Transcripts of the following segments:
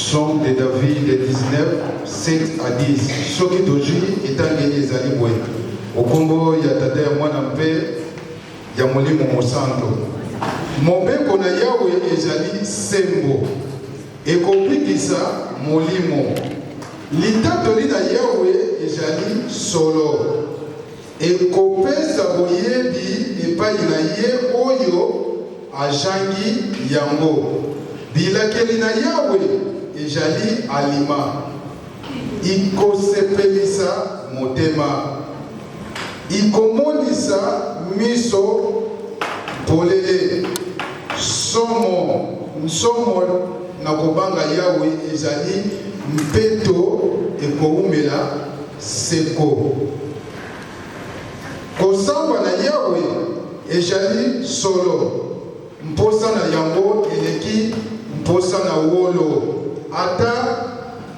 Psaume de David 19, 7 à 10. Soki tozwi etangeli ezali boye. Okombo ya Tata ya Mwana mpe ya Molimo Mosanto. Mobeko na Yawe ezali sembo, ekobikisa molimo. Litatoli na Yawe ezali solo, ekopesa boyebi epai na ye oyo azangi yango. Bilakeli na Yawe ezali alima, ikosepelisa motema, ikomonisa miso polele. Somo, nsomo na kobanga Yawe ezali mpeto, ekoumela seko. Kosamba na Yawe ezali solo, mposa na yango eleki mposa na wolo, ata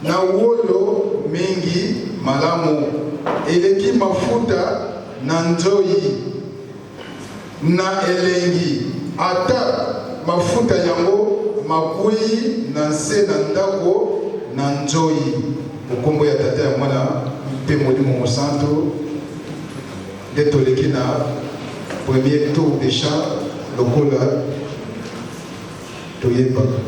na wolo mingi malamu, eleki mafuta na nzoi na elengi, ata mafuta yango makwei na nse na ndako na nzoi. Nkombo ya Tata ya Mwana mpe Molimo Mosantu nde toleki na premier tour de chant lokola toyembaka.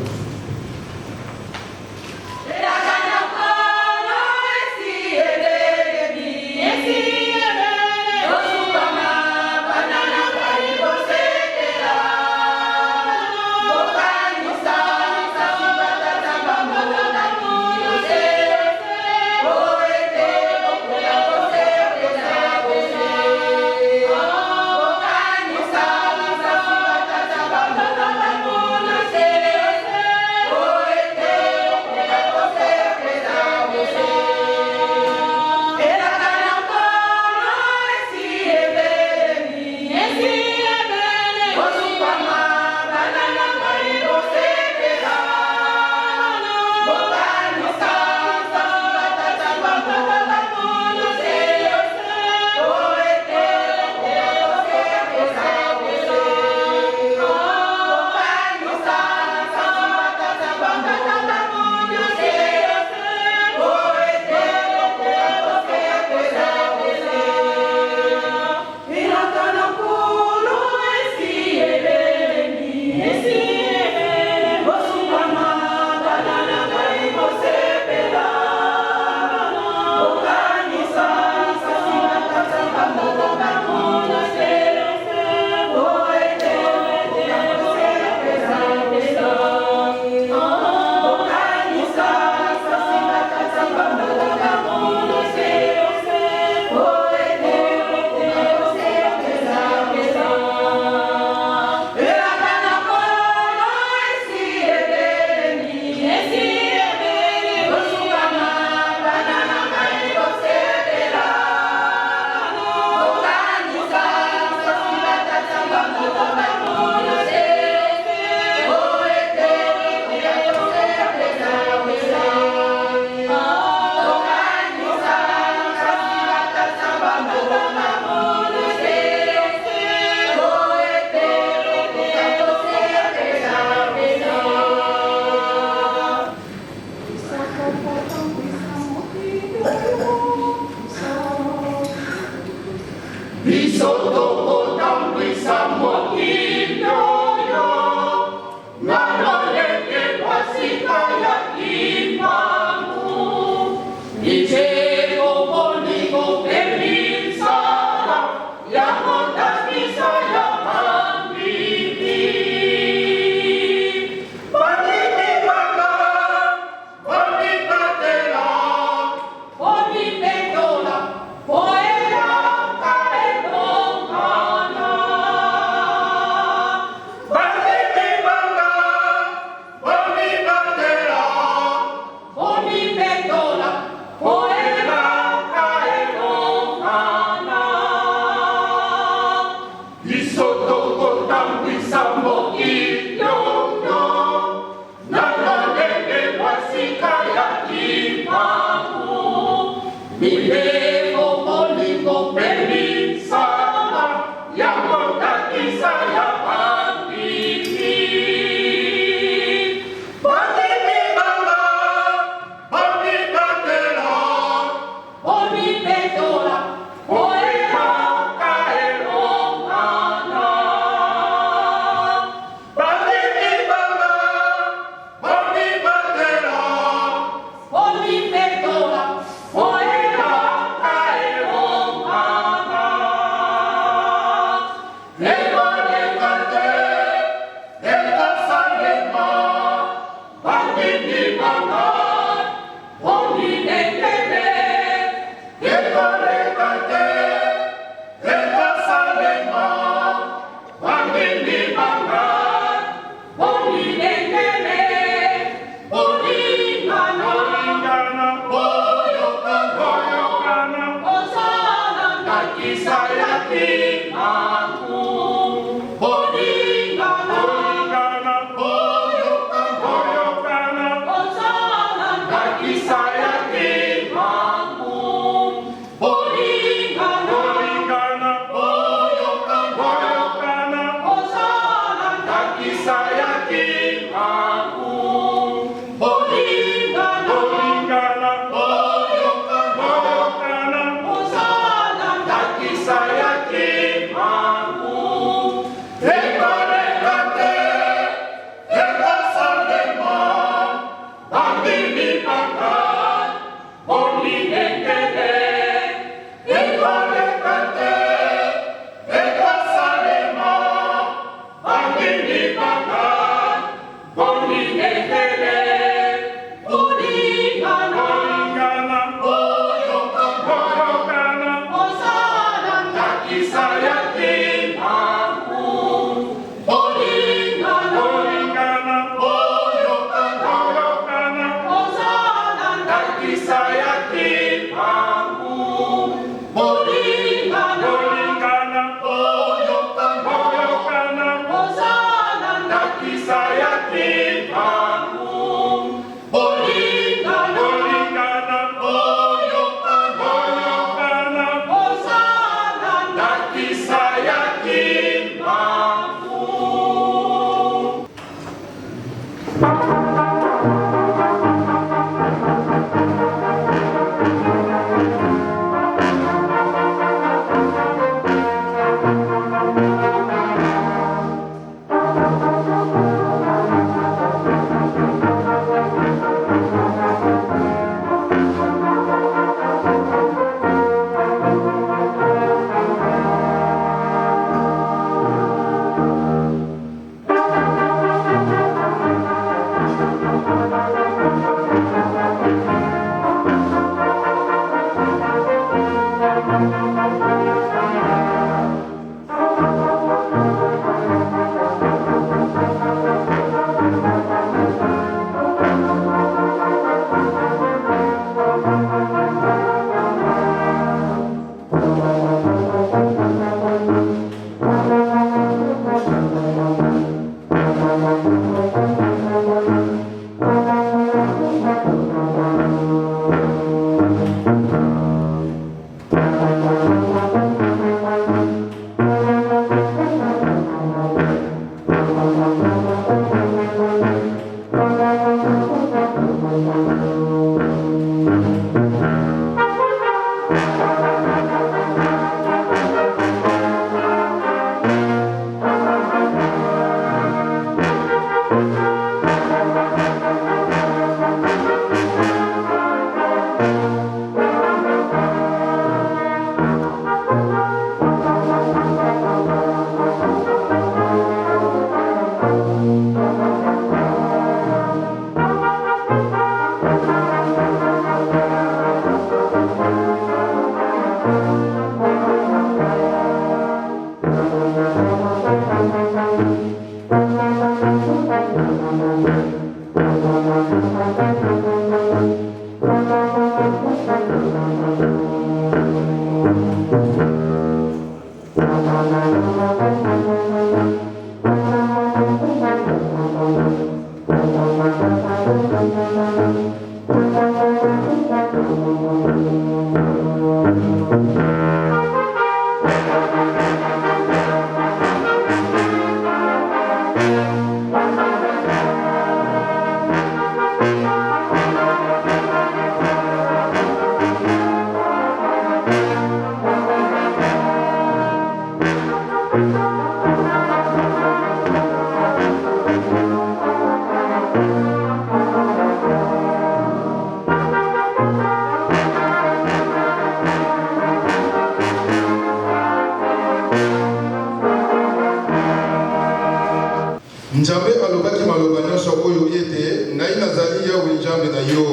Nzambe alobaki maloba nyonso oyo ete, Ngai nazali Yawe Nzambe na yo,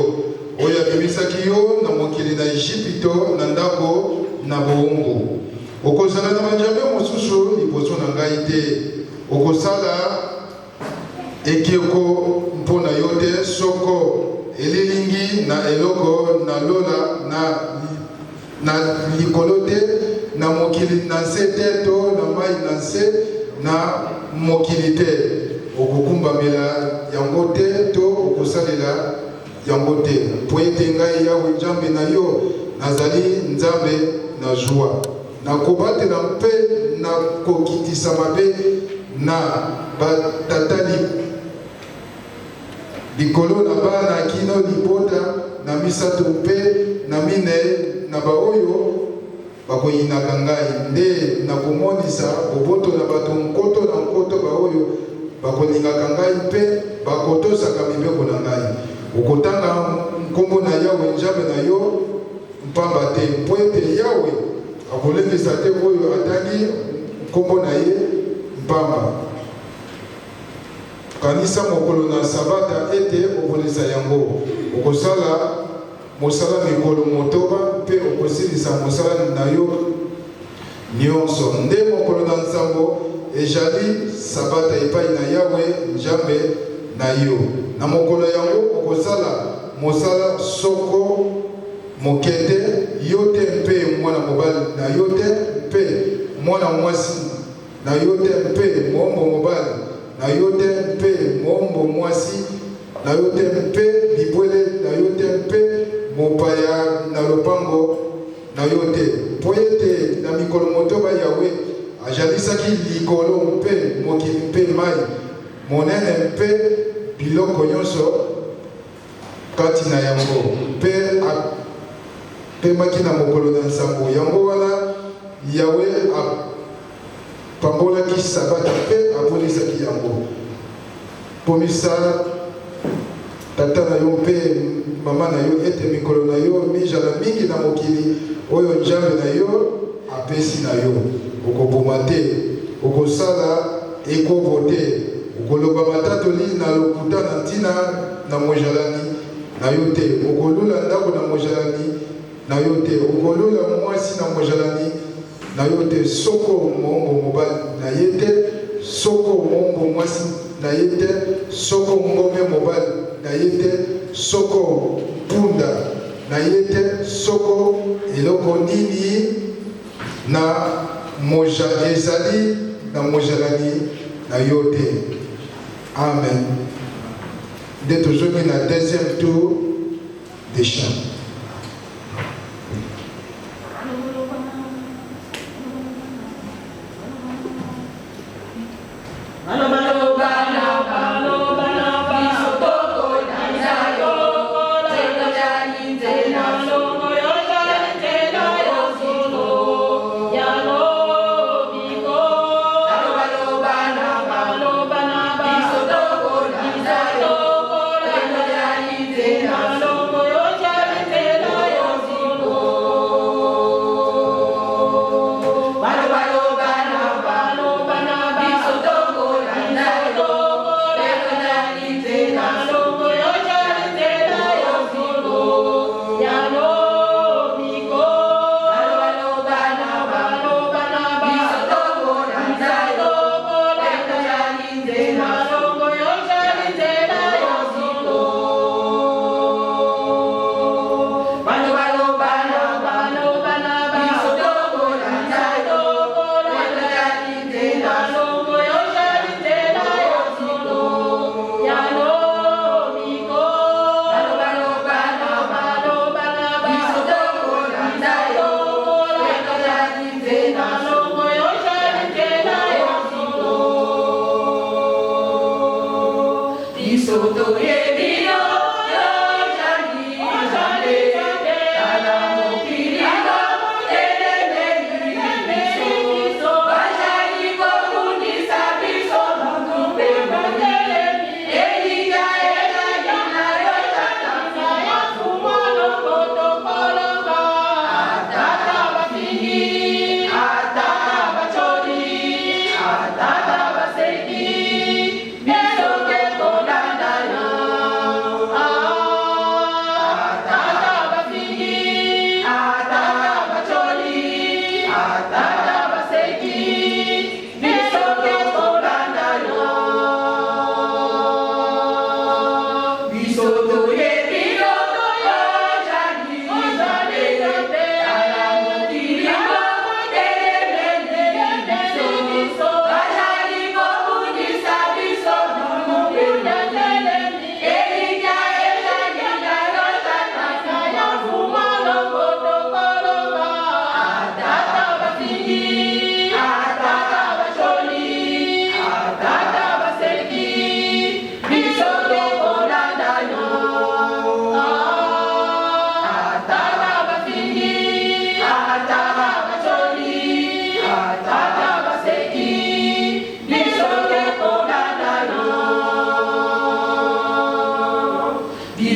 oyo abimisaki yo na mokili na Ejipito, na ndako na bowumbu. Okozala na banzambe mosusu liboso na ngai te. Okosala ekeko mpo na yo te, soko elilingi na eloko na lola na na likolo te, na mokili na nse te, to na mai na nse na mokili te. Okokumbamela yango te to okosalela yango te, mpo ete ngai Yawe Nzambe na yo nazali Nzambe na zuwa. Nakobatela mpe nakokitisa mabe na batata likolo na bana kino libota na misato mpe na minei na baoyo bakoyinaka ngai, nde nakomonisa boboto na bato nkoto na nkoto baoyo bakolingaka ngai mpe bakotosaka mibeko na ngai. Okotanga nkombo na Yawe Nzambe na yo mpamba te, mpo ete Yawe akolembisa te oyo atangi nkombo na ye mpamba. Kanisa mokolo na Sabata ete okolisa yango. Okosala mosala mikolo motoba mpe okosilisa mosala na yo nyonso. Nde mokolo na nsambo ejali Sabata epai na Yawe Njambe na yo. Na mokolo yango okosala mosala soko moke te, yo te mpe mwana mobali na yo te mpe mwana mwasi na yo te mpe moombo mobali na yo te mpe moombo mwasi na yo te mpe bibwele na yo te mpe mopaya na lopango na yo te, mpo ete na mikolo motoba Yawe ajalisaki likolo mpe mokili mpe mai monene mpe biloko nyonso kati na yango, mpe apemaki na mokolo na nsambo. Yango wana Yawe apambolaki Sabata mpe abulisaki yango. Komisa tata na yo mpe mama na yo, ete mikolo na yo mijala mingi na mokili oyo Njambe na yo apesi na yo. Okoboma te, okosala ekobo te, okoloba matatoli na lokuta na ntina na mojalani na yo te, okolula ndako na mojalani na yo te, okolula mwasi na mojalani na yo te, soko moombo mobali na ye te, soko moombo mwasi na ye te, soko ngombe mobali na ye te, soko mpunda na ye te, soko eloko nini na moja ezali na mojalani na yo te. Amen. Nde tozongi na deuxième tour des chants.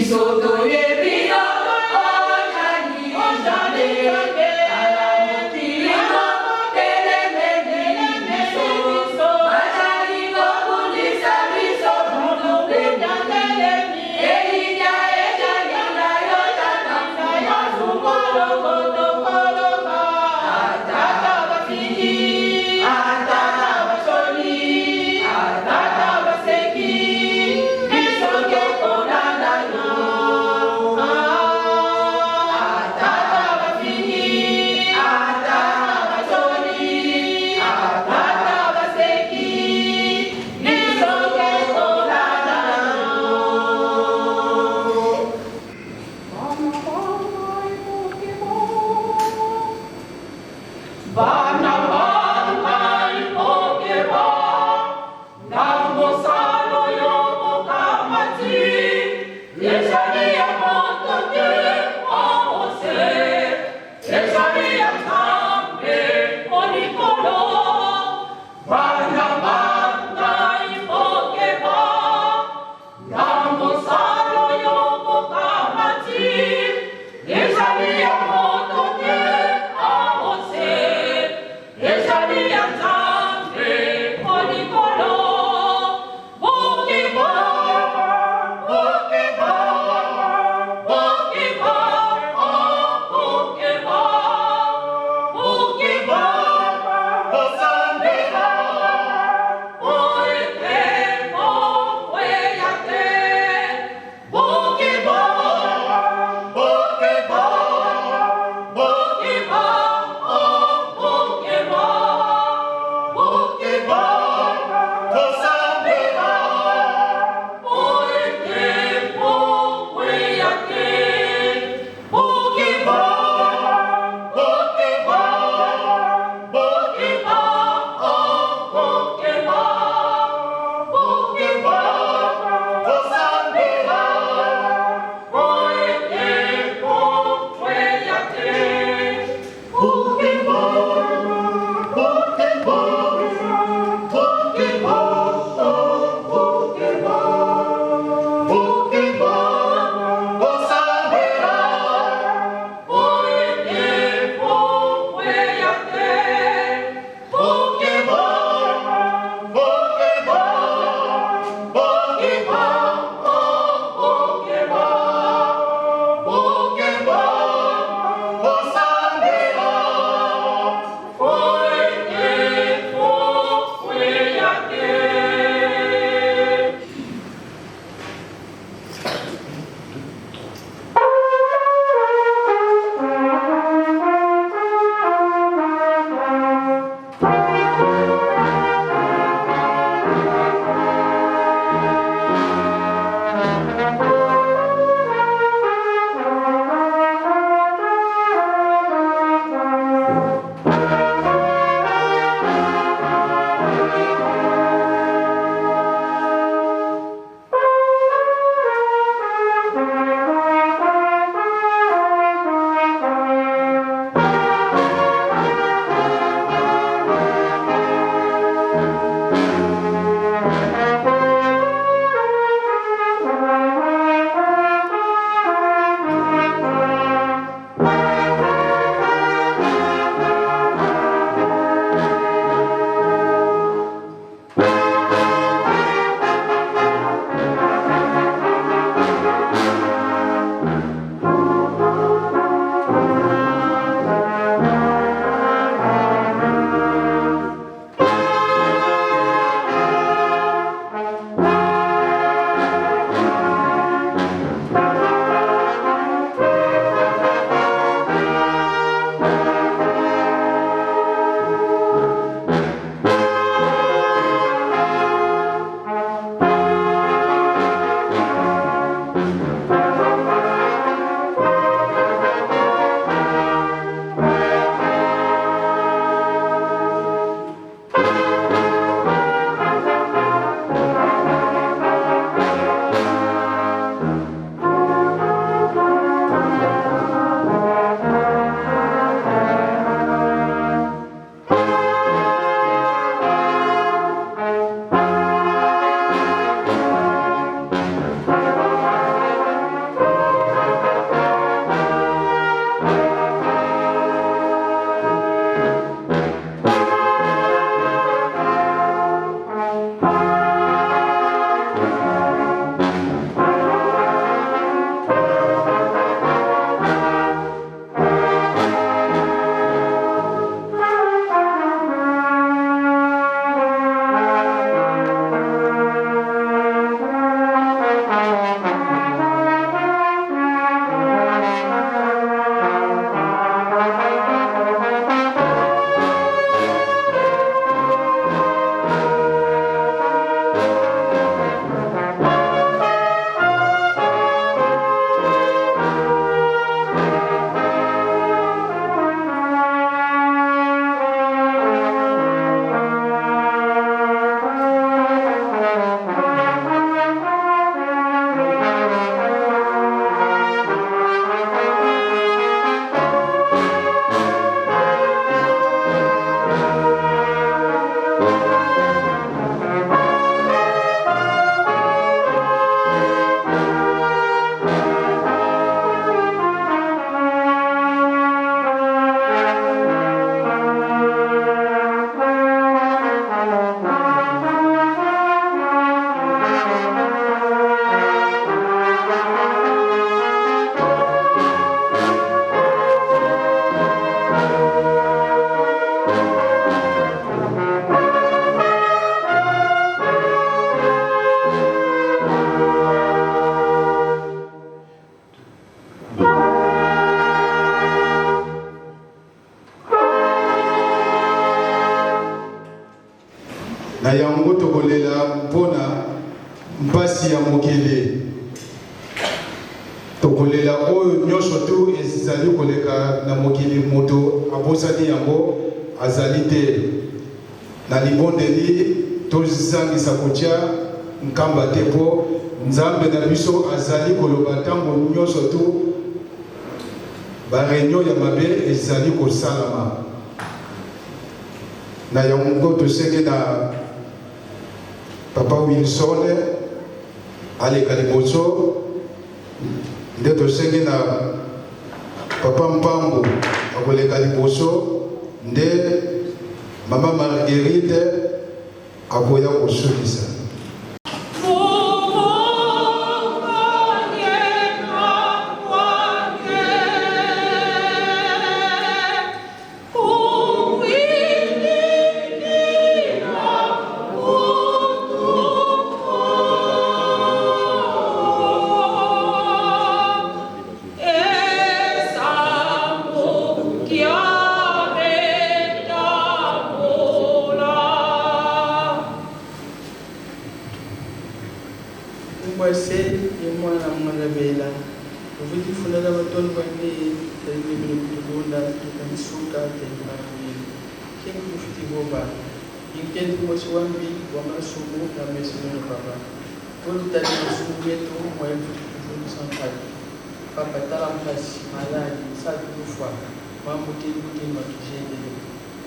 Biso toyebi yo, ozali Nzambe. Tala mokili motelemeli biso, bazali kobundisa biso butu mpe moi. Elikya ezali na yo, Tata. Ata bafingi, ata basoli, ata baseki, biso tokolanda yo. mokili. Tokolela oyo nyonso tu ezali koleka na mokili, moto abosani yango azali te. Na libondeli tozangisa kotia nkamba te, mpo Nzambe na biso azali koloba ntango nyonso tu ba reunion ya mabe ezali kosalama. Na yango tosenge na Papa Wilson aleka liboso, nde tosenge na Papa Mpambo akoleka liboso, nde Mama Marguerite akoya kosukisa.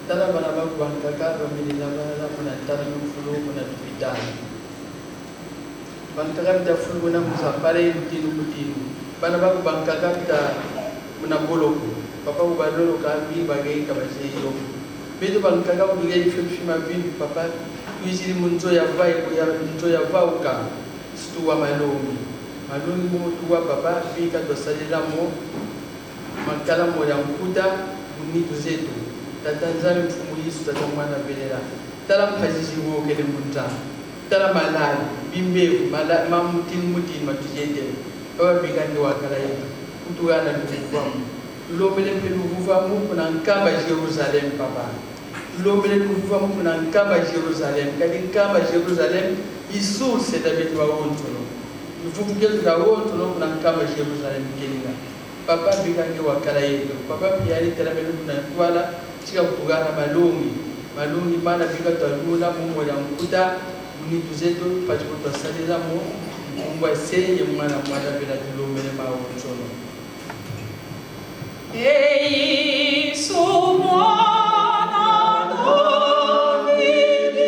Tala bana bakubankaka bamelela balala muna tala mufulu muna tupitana bankaka bita fulu muna muzapale mutinu mutinu bana bakubankaka bita muna boloko papa kubaloloka mbi bageika bazeyo beto bankaka kubiga ife bifima bimbi papa tuizili munzo ya vai ya munzo ya vauka situwa malongi malongi motuwa papa bika twasalela mo makala mo ya nkuta munitu zetu. Tata Nzambe mfumu Yesu, tata mwana belela tala mphazisi wokele munta tala malali bimbevu mamutini mutini matujetele baba bikandi wakala yetu kutukana luvuvamu tulombele mpe luvuvamu kuna nkamba Jerusalem papa tulombele luvuvamu kuna nkamba Jerusalem kadi nkamba Jerusalem isource tabetu wawontolo luvuvu ketu kawontolo kuna nkamba Jerusalem kelinga papa bikange wakala yetu papa piyali tala belu kuna twala tika kutugana malongi malongi mana bika twalula mumo ya nkuta munitu zetu pachiko twasalila mo mkumbwa seye mwana mwana bela tulombele mawontolo. Ei mwana Davidi,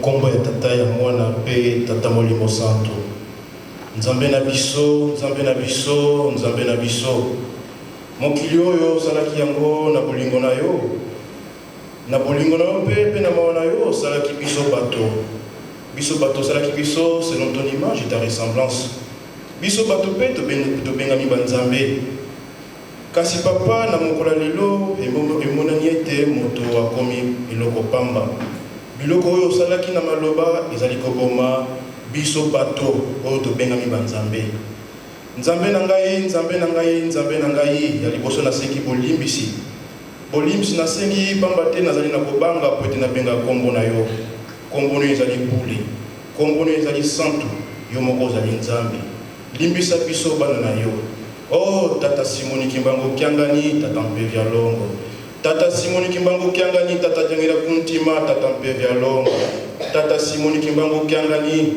Nkombo ya Tata, ya Mwana mpe Tata Molimo Santo. Nzambe na biso, Nzambe na biso, Nzambe na biso, mokili oyo osalaki yango na bolingo na yo, na bolingo na yo mpe na mawa na yo osalaki biso bato. Biso bato osalaki biso selon ton image et ta ressemblance. Biso bato mpe tobengami banzambe. Kasi papa, na mokolo ya lelo emonani ete moto akomi eloko pamba. Biloko oyo osalaki na maloba ezali koboma biso bato oyo tobengami banzambe. Nzambe na ngai, Nzambe na ngai, Nzambe na ngai, ya liboso nasengi bolimbisi. Bolimbisi nasengi pamba te nazali na kobanga po ete nabenga kombo na yo. Kombo na yo ezali bule, kombo na yo ezali santu, yo moko ozali Nzambe. Limbisa biso bana na yo. Oh tata Simoni Kimbangu Kiangani, tata Mpevia Longo. Tata Simoni Kimbangu Kiangani, tata Diangela Kuntima, tata Mpevia Longo. Tata Simoni Kimbangu Kiangani,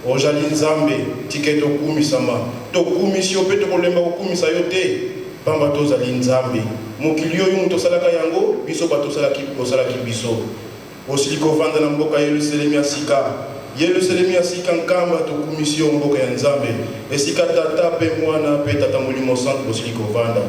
ozali Nzambe, tika ete okumisama. Tokumisi yo mpe tokolemba kokumisa yo te, pamba te ozali Nzambe. Mokili oyo moto osalaka yango, biso bato osalaki, osalaki biso. Osili kovanda na mboka Yelusalemi ya sika, Yelusalemi ya sika, Nkamba, tokumisi yo, mboka ya Nzambe, esika Tata pe Mwana pe Tata Molimo Santu bosili kovanda.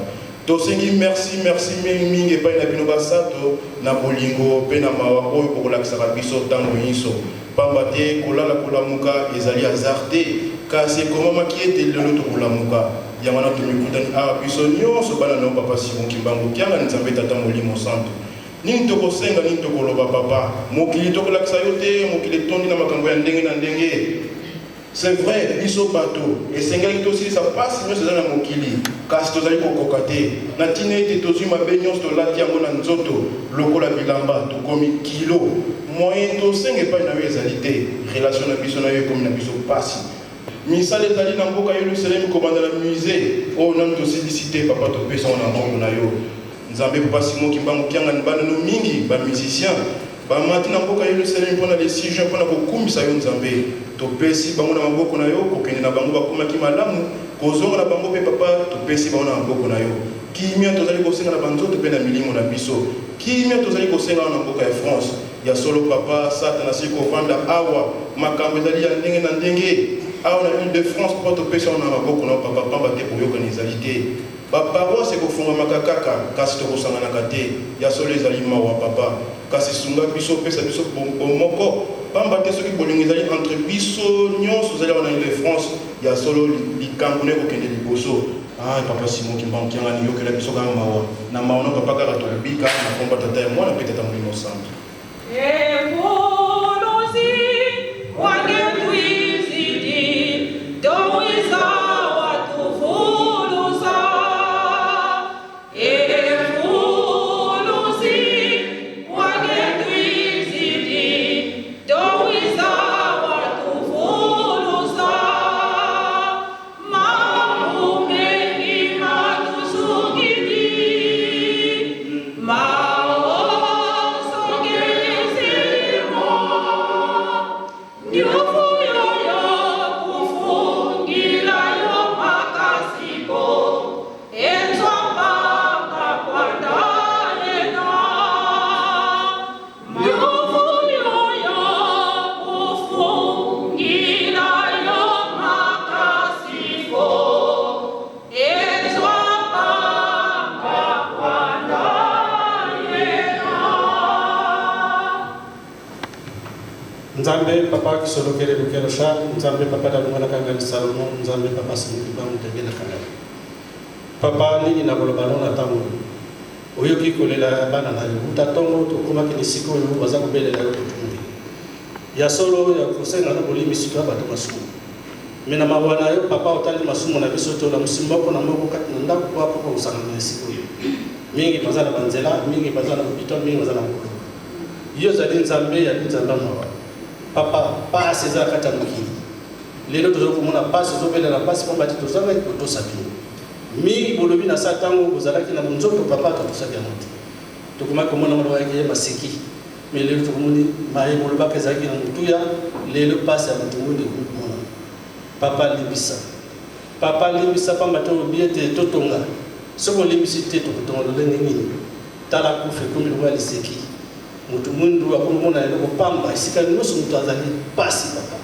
Tosengi merci, merci mingi mingi epai na bino basato na bolingo pe na mawa oyo bokolakisaka biso tango inso. Pamba te kolala kolamuka ezali hasard te, kasi ekomamaki ete lelo tokolamuka. Yango wana tomikutani awa biso nionso bana na yo Papa Simon Kimbangu Kiangani Nzambe Tata Molimo Santu. Nini tokosenga, nini tokoloba papa? Mokili tokolakisa yo te, mokili etondi na makambo ya ndenge na ndenge. C'est vrai, biso bato esengelaki tosilisa pasi nyonso ezali na mokili, kasi tozali kokoka te. Na ntina ete tozwi mabe nyonso tolati yango na nzoto lokola bilamba, tokomi kilo. Moyen tosenga epai na yo ezali te, relation na biso na yo ekomi na biso pasi. Misala ezali na mboka Yelusalemi kobanda na musee oyo nanu tosilisi te papa topesa yango na maboko na yo Nzambe papa Simon Kimbangu Kiangani bana no mingi ba musiciens bamati na mboka Yelusalemi pona le 6 juin pona kokumisa yo Nzambe topesi bango na maboko na yo kokende na bango bakomaki malamu kozonga na bango pe papa topesi bango na maboko na yo kimia tozali kosenga na ba nzoto pe na milimo na biso kimia tozali kosenga awa na mboka ya France Ya solo papa, satana asili kovanda awa, makambo ezali ya ndenge na ndenge awa na ile de France po topesi yango na maboko na yo papa, pamba te boyokani ezali te. Ba paroisse ekofungamaka kaka kasi tokosanganaka te. Ya solo ezali mawa papa, kasi sunga biso opesa biso bomoko, pamba te soki bolingo ezali entre biso nionso ozali awa na ile de France, ya solo likambo na ekokende liboso. Ah papa Simon Kimbangu Kiangani yokela biso kaka mawa na mawa no papa kaka tokobika na kombo ya tata ya mwana pe tata molimo santu. Nzambe papa kisolokele lukelo Charles Nzambe papa dalungana kangani Salomon Nzambe papa Simon Kimbangu Daniel kangani papa nini nakoloba no na ntango oyoki kolela ya bana na yo uta ntongo tokomaki na esika oyo baza kobelela yo kotumbi ya solo ya kosenga no bolimbisi to ya bato masumu me na mawa na yo papa otali masumu na biso te olamusi moko na moko kati na ndako po akoka kosangana na esika oyo mingi baza na banzela mingi baza na hôpital mingi baza na boloko yo ozali nzambe ya nzambe ya mawa papa pasi eza na kati ya mokili lelo tozali komona pasi ozobelela pasi pamba te tozangaki kotosa bino mingi bolobi na sa ntango bozalaki na bonzoto papa totosaki yango te tokomaki komona molobaki ye maseki me lelo tokomoni maye bolobaka ezalaki na motuya lelo pasi ya moto mwindu ekomi komona papa limbisa papa limbisa pamba te olobi ete totonga soki olimbisi te tokotonga lolenge nini tala kufa ekomi lokola liseki moto mwindu akomi komona eloko pamba esika nyonso moto azali pasi papa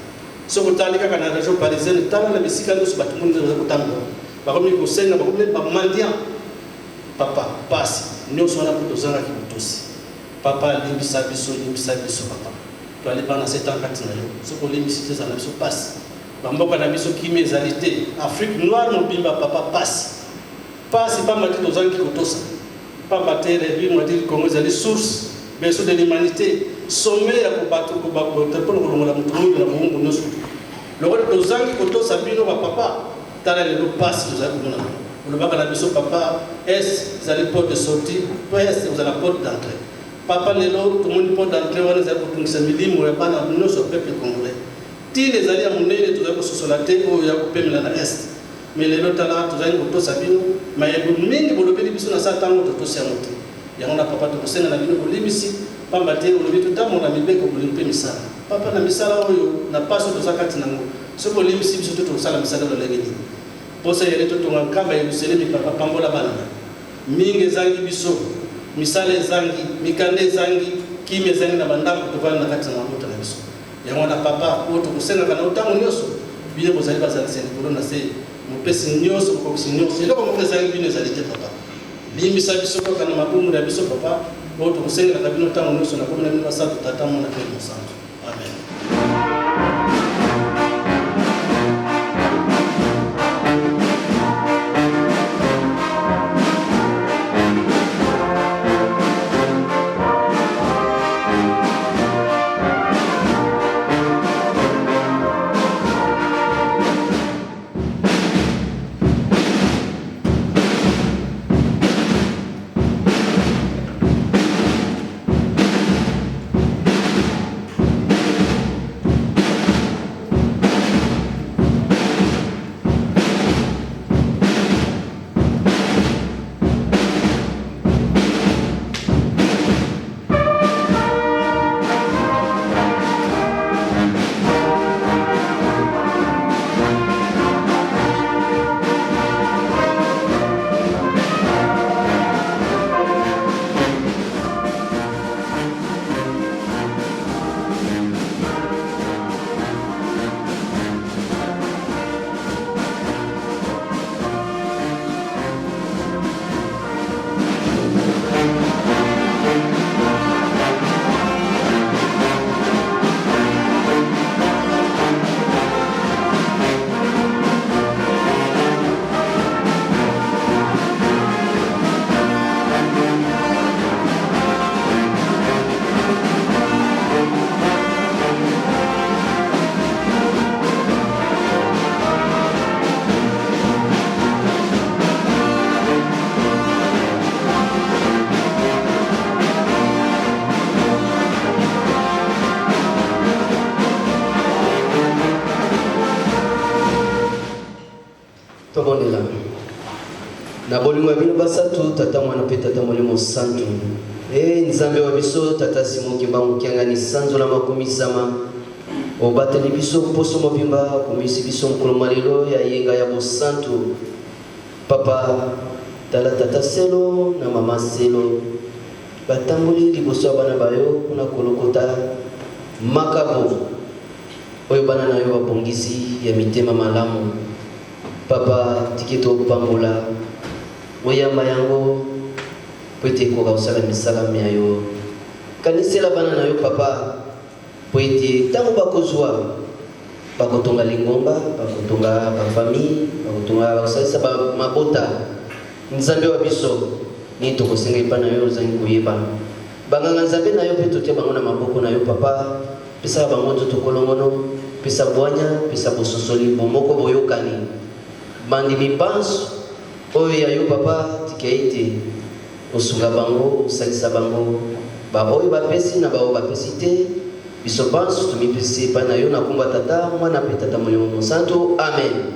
soki otali kaka na région parisienne tala na bisika nyonso bato mwindu baza kotambola bakomi kosenga bakomi neti bamandian papa pasi nyonso wana mpo tozangaki botosi papa limbisa biso limbisa biso papa toali bana setan kati na yo soki olimbisi te ezala na biso pasi bamboka na biso kimia ezali te afrique noire mobimba papa pasi pasi pamba te tozangi kotosa pamba te république démocratique du congo ezali source berceau de l'humanité sommet ya kobato mpona kolongola moto mwindu na bowumbu nyonso lokola tozangi kotosa bino bapapa tala lelo pasi tozali komona olobaka na biso papa est ezali porte de sortie po est ozala porte d'entrée papa lelo tomoni porte d'entrée wana ezali kotungisa milimo ya bana nyonso ya peuple congolais ntina ezali ya monene tozali kososola te oyo ya kopemela na est. Mais lelo tala tozali kotosa bino mayebo mingi bolobeli biso na sa ntango totosi yango te. Yango na papa tokosenga na bino bolimbisi, pamba te olobi totambola na mibeko bolingo mpe misala. Papa na misala oyo na pasi oyo toza kati na yango, soki olimbisi biso te tokosala misala lolenge nini? Posa eyali totonga nkamba Yeluselemi papa pambola bana na yo. Mingi ezangi biso, misala ezangi, mikanda ezangi, kimia ezangi na bandako tovandi na kati na mabota na biso. Yango wana papa, oyo tokosengaka na yo ntango nyonso, bino bozali bazalisi ya likolo na se, mopesi nyonso, mokokisi nyonso, eloko moko ezangi bino ezali te papa. Limbisa biso kaka na mabumu na biso papa, oyo tokosengelaka bino ntango nyonso na kombo na bino basantu Tata, Mwana mpe Mosantu. Amen. Tobondela. Na bolingo ya bino basato, Tata Mwana mpe Tata Molimo Santu. E Nzambe wa biso, Tata Simon Kimbangu Kiangani, sanzola makumisama. Obateli biso poso mobimba, okomisi biso mokolo mwa lelo ya yenga ya bosantu. Papa, tala Tata Selo na Mama Selo batamboli liboso ya bana ba yo mpo na kolokota makabo oyo bana na yo babongisi ya mitema malamu. Papa, tika ete opambola, oyamba yango mpo ete ekoka kosala misala mya yo. Kanisela bana na yo, Papa, mpo ete ntango bakozwa, bakotonga lingomba, bakotonga ba famille, bakotonga, bakosalisa ba mabota. Nzambe wa biso, nini tokosenga epai na yo ozangi koyeba? Banganga Nzambe na yo mpe totia bango na maboko na yo, Papa. Pesaka bango nzoto kolongono, pesa bwanya, pesa bososoli, bomoko, boyokani. Bandimi banso oyo ya yo, Papa, tika ete osunga bango, osalisa bango, ba oyo bapesi na ba oyo bapesi te. Biso banso tomipesi epai na yo na kombo ya Tata, Mwana mpe Tata Molimo Mosantu. Amen.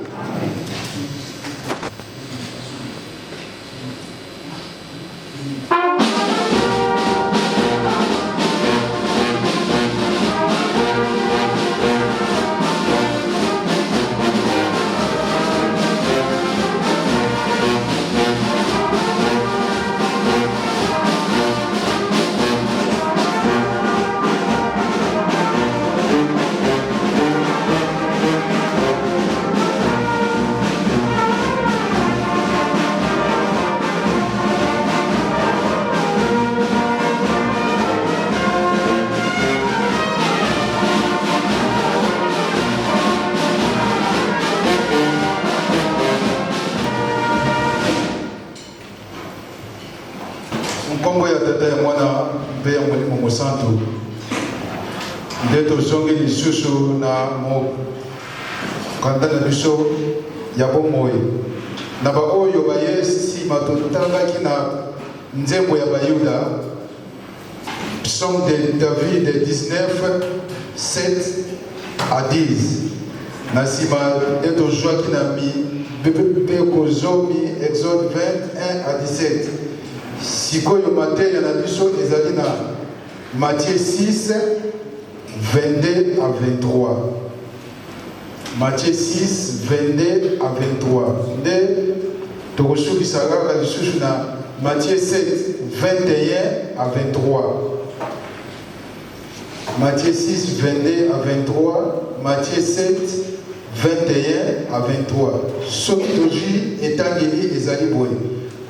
Nkombo ya Tata, ya Mwana mpe ya Molimo Mosantu, nde tozongi lisusu na mokanda na biso ya bomoi. Na baoyo baye nsima, totangaki na nzembo ya Bayuda, Psaume de David 19, 7 à 10. Na nsima nde tozwaki na mibeko. Mibeko zomi, Exode 20, 1 à 17. Sikoyo mateya na biso ezali na Matthieu 6, 22 à 23. Matthieu 6, 22 à 23. Nde tokosukisa kaka lisusu na Matthieu 7, 21 à 23. Matthieu 6, 22 à 23, Matthieu 7, 21 à 23. Soki tozwi etangeli ezali boye: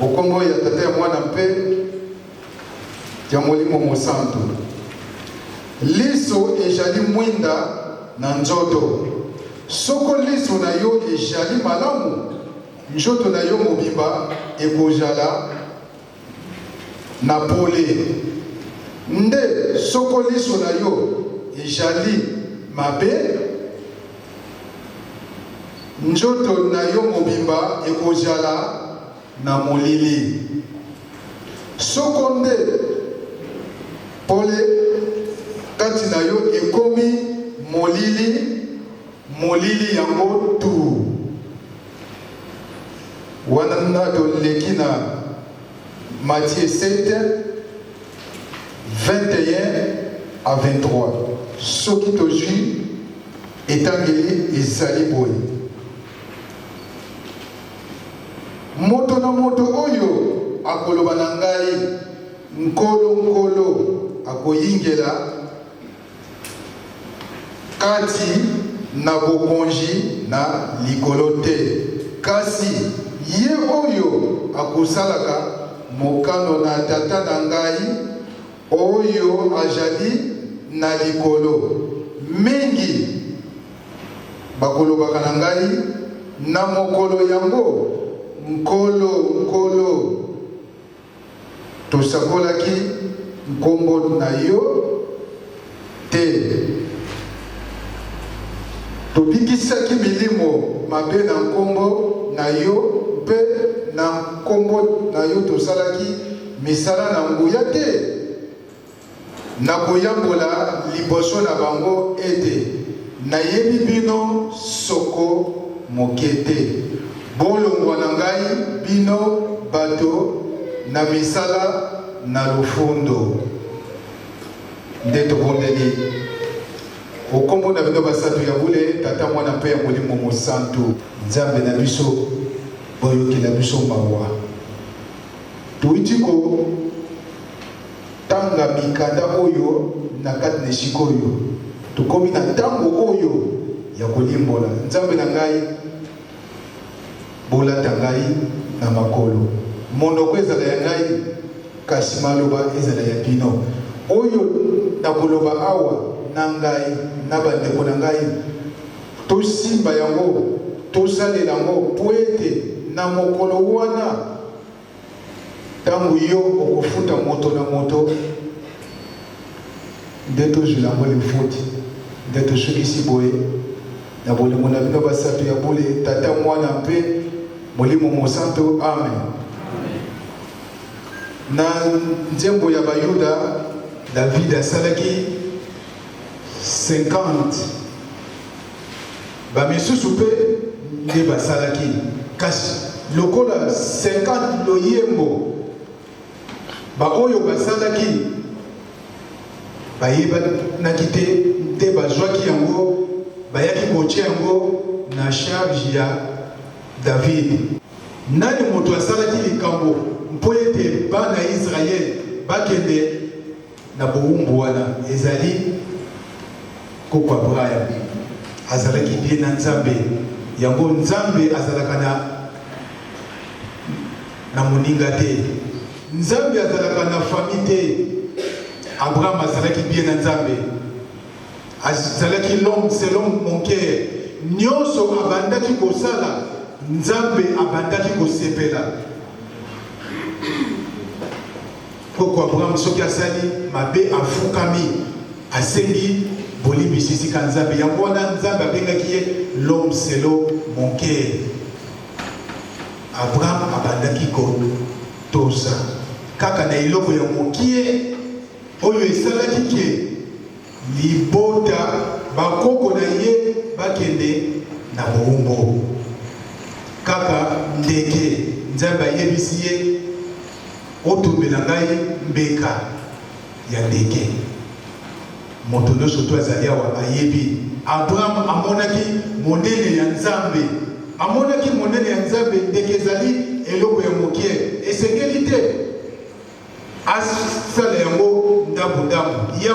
okombo ya Tata, ya Mwana mpe ya Molimo Mosantu. Liso ezali mwinda na nzoto. Soko liso na yo ezali malamu, nzoto na yo mobimba ekozala na pole. Nde soko liso na yo ezali mabe, nzoto na yo mobimba ekozala na molili. Soko nde pole kati na yo ekomi molili, molili yango tu. Wana na toleki na Matthieu 7, 21 à 23. Soki tozwi etangeli ezali boye: Moto na moto oyo akoloba na ngai, 'Nkolo, Nkolo,' akoyingela kati na bokonzi na likolo te, kasi ye oyo akosalaka mokano na Tata na ngai oyo azali na likolo. Mingi bakolobaka na ngai na mokolo yango, 'Nkolo, Nkolo, tosakolaki nkombo na yo te, tobikisaki milimo mabe na nkombo na yo, mpe na nkombo na yo tosalaki misala na nguya te?' Nakoyambola liboso na bango ete, 'Nayebi bino soko moke te. Bolongwa na ngai, bino bato na misala na lofundo.' Nde tobondeli okombo na bino basantu ya bule, Tata, Mwana mpe ya Molimo Mosantu. Nzambe na biso, boyokela biso mawa. Touti ko tanga mikanda oyo na kati na esika oyo tokomi na ntango oyo ya kolimbola. Nzambe na ngai, bolata ngai na makolo. Monoko ezala ya ngai, kasi maloba ezala ya bino. Oyo nakoloba awa na ngai na bandeko na ngai, tosimba yango, tosalela yango, mpo ete na mokolo wana, ntango yo okofuta moto na moto, nde tozwila yango lifuti. Nde tosukisi boye na bolingo na bino basantu ya bule, Tata, Mwana mpe Molimo Mosantu. Amen. Na nzembo ya Bayuda, David asalaki 50, bamisusu mpe nde basalaki, kasi lokola 50 loyembo, baoyo basalaki bayebanaki te, nde bazwaki yango, bayaki kotia yango na charge ya David. Nani moto asalaki likambo mpo ete bana ya Israele bakende na bowumbu wana? Ezali koko Abraham. Azalaki bien na Nzambe. Yango Nzambe azalaka na moninga te, Nzambe azalaka na famille te. Abraham azalaki bien na Nzambe, azalaki l'homme selon mon cœur. Nyonso abandaki kosala, Nzambe abandaki kosepela. Koko Abraham, soki asali mabe, afukami, asengi bolimbisi esika Nzambe. Yango wana Nzambe abengaki ye l'homme selon mon cœur. Abraham abandaki kotosa kaka na eloko ya mokie oyo esalaki ke libota, bakoko na ye, bakende na bowumbu. Kaka ndeke. Nzambe ayebisi ye, Otumbela ngai mbeka ya ndeke. Moto nyonso to azali awa ayebi. Abraham amonaki monene ya Nzambe. Amonaki monene ya Nzambe. Ndeke ezali eloko ya moke. Esengeli te asala yango ndambo ndambo. Ye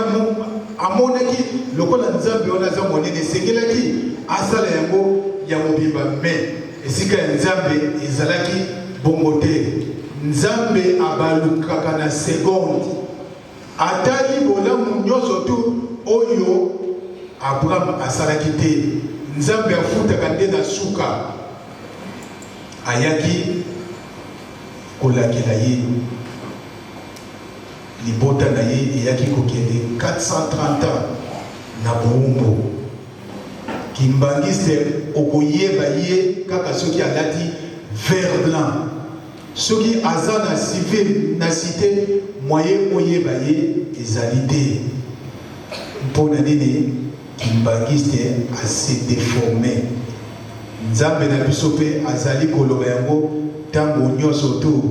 amonaki lokola Nzambe wana aza monene, esengelaki asala yango ya mobimba. Mais esika ya Nzambe ezalaki bongo te. Nzambe abalukaka na seconde. Atali bolamu nyonso tu oyo Abraham asalaki te. Nzambe afutaka nde na suka. Ayaki kolakela ye. Libota na ye eyaki kokende 430 ans na bowumbu. Kimbanguiste okoyeba ye kaka soki alati vert blanc. Soki aza na civil na cite moyen oyeba ye ezali te. Mpo na nini kimbanguiste a se deformer? Nzambe na biso pe azali koloba yango tango nioso tout.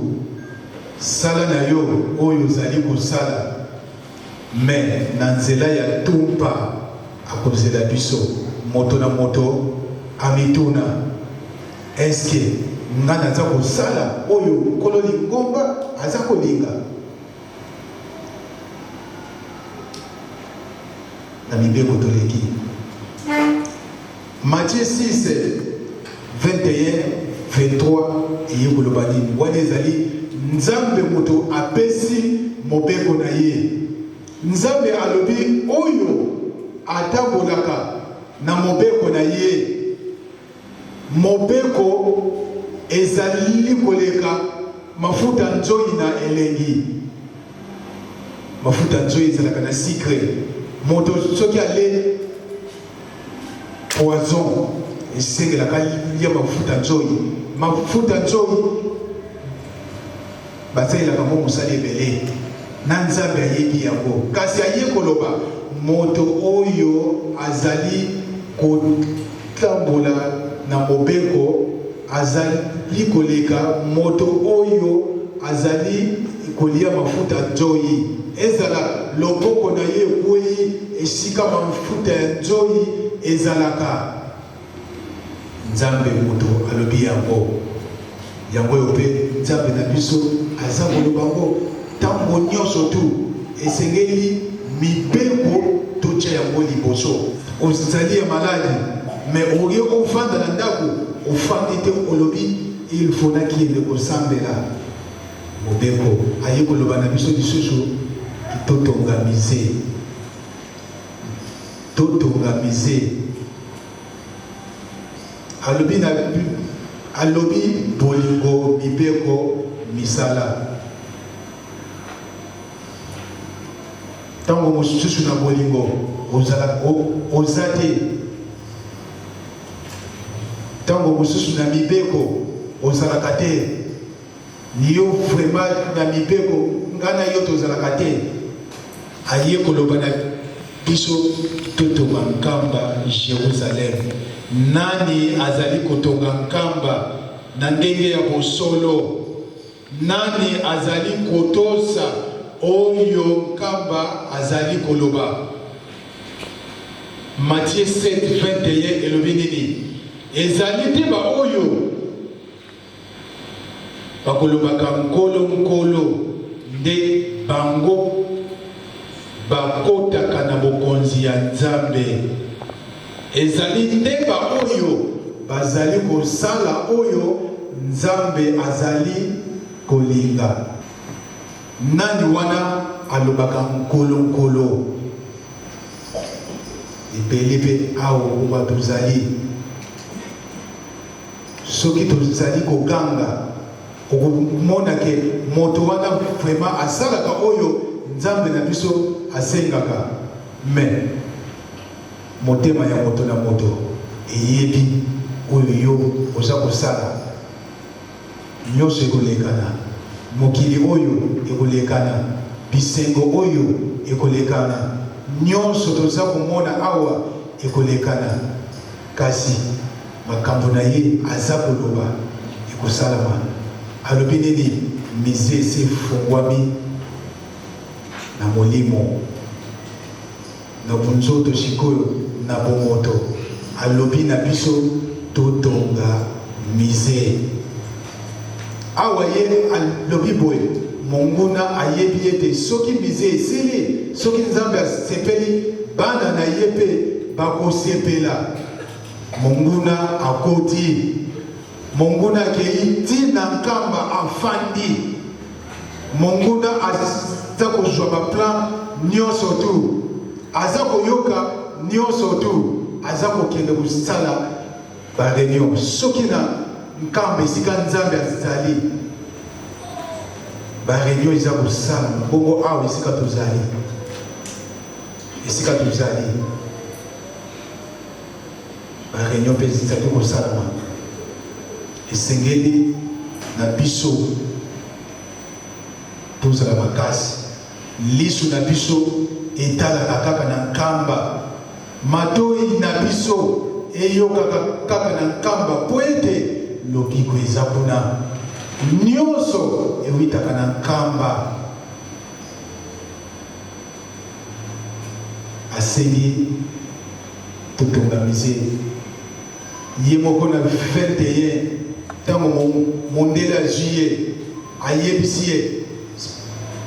Sala na yo oyo ozali kosala mais na nzela ya tumpa akozela biso. Moto na moto amituna, est-ce que nga naza kosala oyo Nkolo lingomba aza kolinga? Na mibeko toleki. Matthieu 6, 21, 23 eye koloba nini? Wana ezali Nzambe moto apesi mobeko na ye. Nzambe alobi oyo atambolaka na mobeko na ye. Mobeko ezali koleka mafuta nzoi na elengi. Mafuta nzoi ezalaka na sucre. Moto soki ale poison esengelaka alia mafuta nzoi. Mafuta nzoi basalelaka yango mosala ebele, na Nzambe ayebi yango. Kasi aye koloba moto oyo azali kotambola na mobeko azali koleka moto oyo azali kolia mafuta nzoi. Ezala loboko na ye ekwei esika mafuta ya nzoi ezalaka. Nzambe moto alobi yango. Yango oyo mpe Nzambe na biso aza koloba yango tango nionso tu. Esengeli mibeko totia yango liboso. Ozali ya maladi mais oye ofanda na ndako ofandi te olobi il faut nakende kosambela. Mobeko aye koloba na biso lisusu totonga musee. Totonga musee. Alobi na alobi bolingo mibeko misala. Tango mosusu na bolingo ozala oza te. Tango mosusu na mibeko ozalaka te. Yo vraiment na mibeko nga na yo tozalaka te. Aye koloba na biso totonga nkamba Jerusalem. Nani azali kotonga nkamba na ndenge ya bosolo? Nani azali kotosa oyo nkamba azali koloba? Matthieu 7:21 elobi nini? Ezali te baoyo Bakolobaka, Nkolo, Nkolo, nde bango bakotaka na bokonzi ya Nzambe. Ezali nde baoyo bazali kosala oyo Nzambe azali kolinga. Nani wana alobaka, Nkolo, Nkolo? Ebele mpe awa tozali. Soki tozali koganga, okomona ke moto wana vraiment asalaka oyo Nzambe na biso asengaka. Mais motema ya moto na moto eyebi oyo yo oza kosala. Nionso ekolekana, mokili oyo ekolekana, bisengo oyo ekolekana, nionso toza komona awa ekolekana. Kasi makambo na ye aza koloba. Kosalama. Alobi nini? Musee esi efungwami na molimo, na bonzoto, sikoyo na bomoto. Alobi na biso totonga musee. Awa ye alobi boye, monguna ayebi ete soki musee esili, soki Nzambe asepeli, bana na ye mpe bakosepela. Monguna akoti. Monguna akei ti na Nkamba afandi. Monguna aza kozwa ba plan nionso tout. Aza koyoka nionso tout. Aza kokende kosala ba reunion. Soki na Nkamba esika Nzambe azali ba reunion eza kosalama, bongo awa esika tozali, esika tozali. Ba reunion mpe ezali kosalama. Esengeli na biso tozala makasi. Lisu na biso etalaka kaka na Nkamba, matoyi na biso eyokaka kaka na Nkamba mpo ete lobiko eza kuna. Nionso ewitaka na Nkamba. Asengi totonga musee. Ye moko na 21 tango mondele azui ye ayebisi ye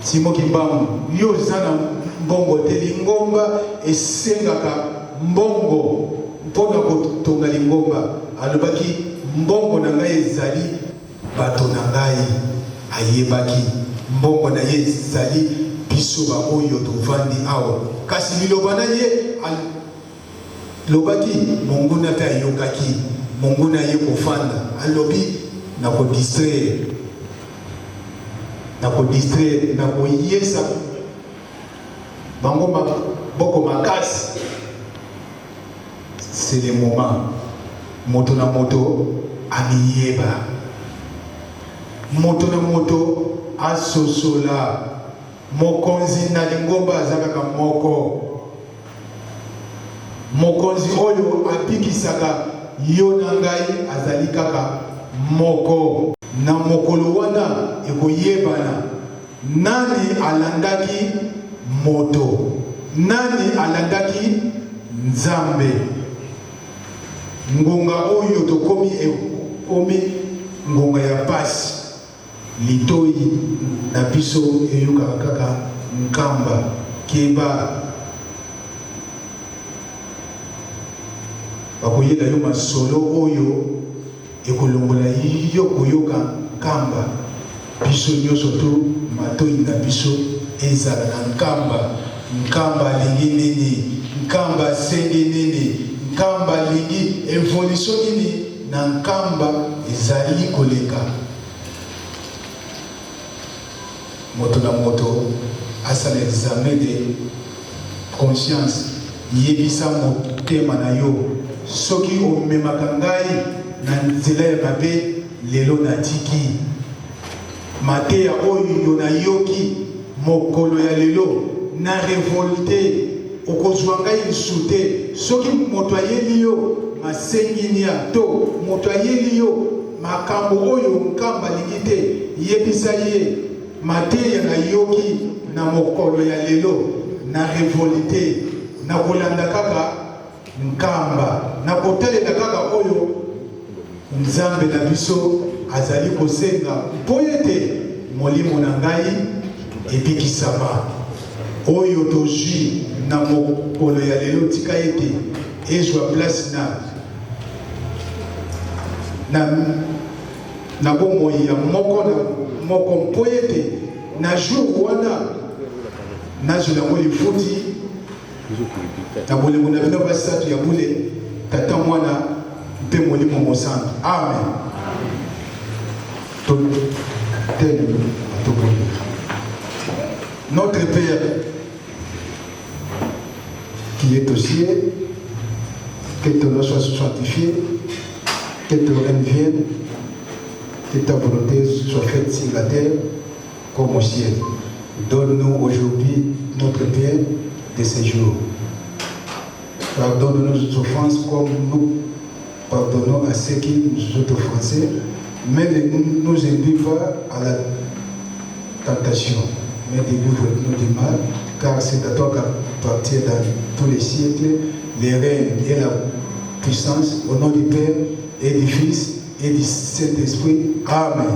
Simon Kimbangu yo oza na mbongo te, lingomba esengaka mbongo mpo na kotonga lingomba. Alobaki mbongo na ngai ezali Bato na ngai, ayebaki. Mbongo na ye ezali biso ba oyo tovandi awa. Kasi liloba na ye alobaki, monguna pe ayokaki. Monguna aye kofanda, alobi, Nako distraire, nako distraire, nakoyesa bango maboko makasi. C'est le moment moto na moto amiyeba, moto na moto asosola mokonzi na lingomba aza kaka moko, mokonzi oyo abikisaka yo na ngai azali kaka moko. Na mokolo wana ekoyebana nani alandaki moto, nani alandaki Nzambe. Ngonga oyo tokomi ekomi ngonga ya pasi. Litoyi na biso eyokaka kaka Nkamba. Keba, bakoyela yo masolo oyo ekolongola yo koyoka Nkamba. Biso nioso to matoyi na biso ezala na Nkamba. Nkamba alingi nini? Nkamba asengi nini? Nkamba alingi evolution nini na Nkamba ezali koleka? Moto na moto asala examen de conscience. Yebisa motema na yo, soki omemaka ngai na nzela ya mabe, lelo natiki. Mateya oyo nayoki mokolo ya lelo, na revolte, okozua ngai lisu te. Soki moto ayeli yo masenginia to moto ayeli yo makambo oyo Nkamba alingi te, yebisa ye mateya nayoki na mokolo ya lelo, na revolte, nakolanda kaka Nkamba, nakotalela kaka oyo Nzambe na biso azali kosenga mpo ete molimo na ngai ebikisama. Oyo tozwi na mokolo ya lelo, tika ete ezwa place na, na, na bomoi ya moko na moko, mpo ete na jour wana nazwela yango lifuti. Na bolingo na bino basato ya bule, Tata, Mwana mpe Molimo Mosantu. Amen. Totelemi tobondela. Notre Père qui est au ciel, que ton nom soit sanctifié, que ton règne vienne, que ta volonté soit faite sur la terre comme au ciel. Donne-nous aujourd'hui notre pain de ce jour. Pardonne-nous nos offenses comme nous pardonnons à ceux qui nous ont offensés. Mais ne nous induis pas à la tentation, mais délivre-nous du mal, car c'est à toi qu'appartient dans tous les siècles les règnes et la puissance, au nom du Père et du Fils et du Saint-Esprit. Amen.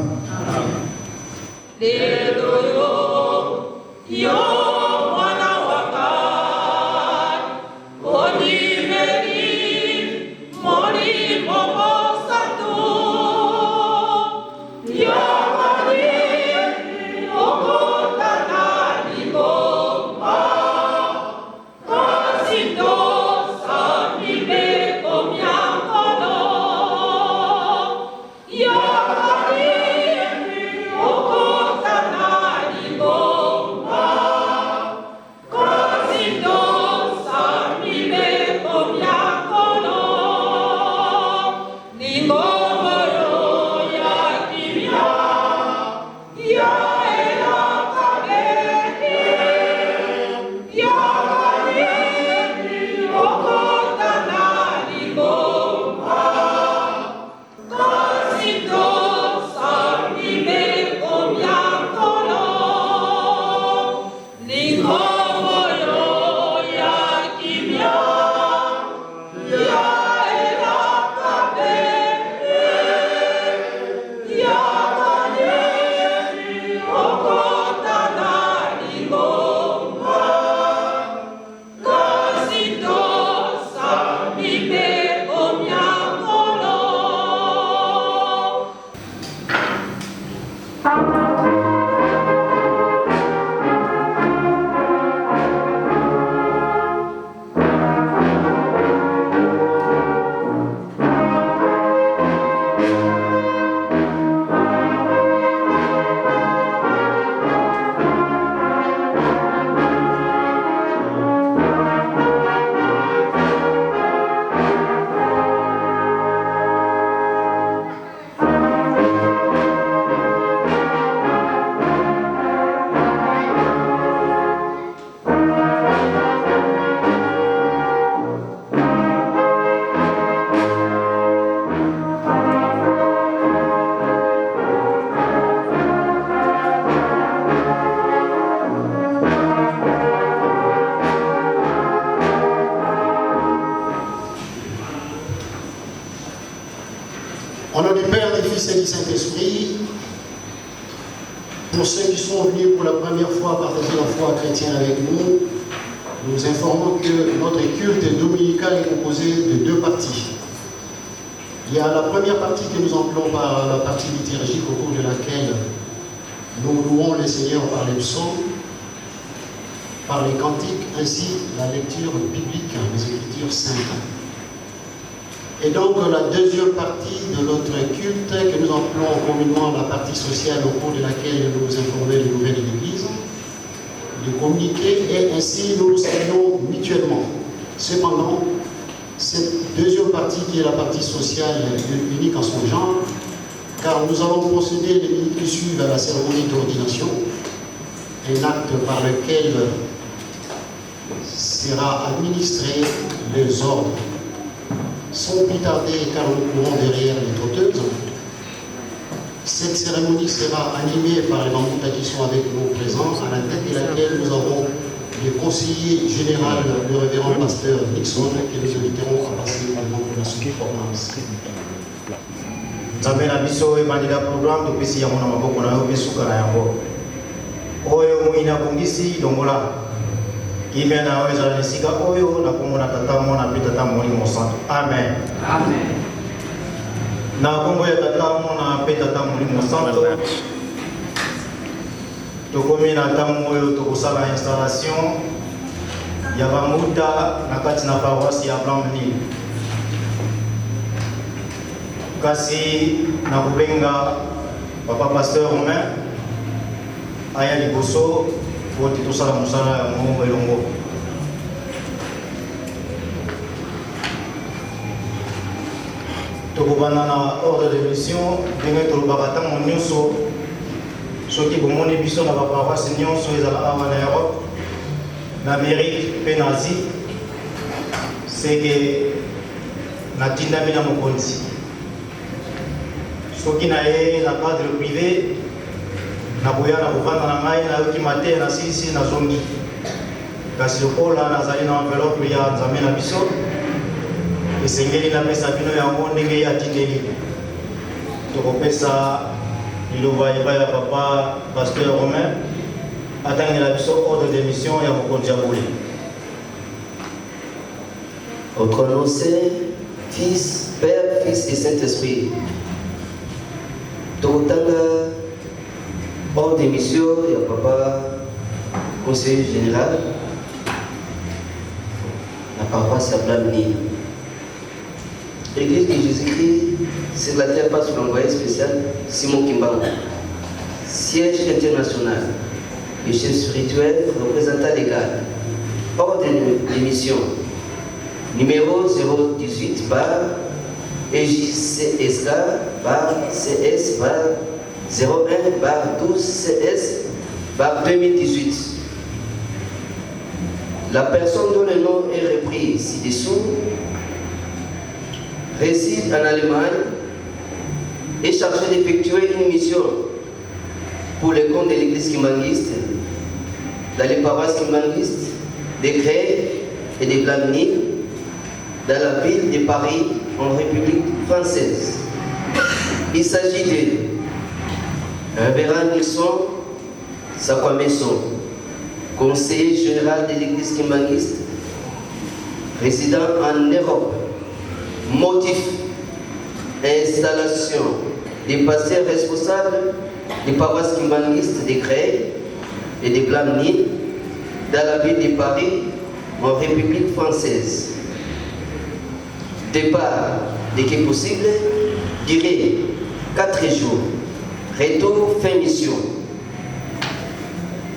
Au nom du Père, du Fils et du Saint-Esprit, pour ceux qui sont venus pour la première fois partager la foi chrétienne avec nous, nous informons que notre culte dominical est composé de deux parties. Il y a la première partie que nous appelons par la partie liturgique au cours de laquelle nous louons le Seigneur par les psaumes, par les cantiques, ainsi la lecture biblique des Écritures saintes. Et donc la deuxième partie de notre culte, que nous appelons communément la partie sociale au cours de laquelle nous nous informons des nouvelles de l'Église, de communiquer et ainsi nous nous saluons mutuellement. Cependant, cette deuxième partie qui est la partie sociale est unique en son genre, car nous allons procéder les minutes qui suivent à la cérémonie d'ordination, un acte par lequel sera administré les ordres. Sans plus tarder, car nous courons derrière les trotteuses, cette cérémonie sera animée par les Bamboutas qui sont avec nous présents, à la tête de laquelle nous avons le conseiller général, le révérend pasteur Nixon, que nous inviterons à passer également pour la performance. Nzambe na biso, ebandela programme, topesi yango na maboko na yo mpe suka na yango oyo moyini abongisi longola. Kimia na yo ezala na esika oyo na kombo na Tata, Mwana mpe Tata Molimo Santo. Amen. Na kombo ya Tata, Mwana mpe Tata Molimo Santo, tokomi na ntango oyo tokosala installation ya bambuta na kati na paroisse ya Blanc-Mesnil. Kasi nakobenga papa pasteur Romain aya liboso po te tosala mosala yango elongo. Tokobanda na ordre de mission ndenge tolobaka ntango nyonso. Soki bomoni biso na baparoisse nyonso, ezala awa na Europe, na Amérique mpe na Asie, seke natindami na mokonzi. Soki naye na cadre privé, nakoya na kovanda na ngai, nayoki mateya, nasilisi, nazongi. Kasi lokola nazali na enveloppe ya Nzambe na biso, esengeli napesa bino yango ndenge ye atindeli. Tokopesa liloba epai ya papa pasteur Romain atangela biso ordre de mission ya mokonzi ya bule. Au nom Saint, Fils, Père, Fils et Saint-Esprit. Tokotanga ordre de mission ya papa conseiller général na paroisse ya Blamni. Église de Jésus-Christ sur la terre passe l'envoyé spécial Simon Kimbangu. Siège international, le chef spirituel, représentant légal. Ordre de mission numéro 018 bar EJCSK bar CS bar 01 bar 12 CS bar 2018. La personne dont le nom est repris ci-dessous réside en Allemagne, est chargée d'effectuer une mission pour le compte de l'église kimbanguiste, dans les paroisses kimbanguistes de Creil et de Blamni, dans la ville de Paris, en République française. Il s'agit de Révérend Nixon Sakwameso, conseiller général de l'église kimbanguiste, résident en Europe. Motif: installation des pasteurs responsables des paroisses kimbanguistes de Creil et de Blamni dans la ville de Paris, en République française. Départ dès que possible, durée 4 jours. Retour fin mission.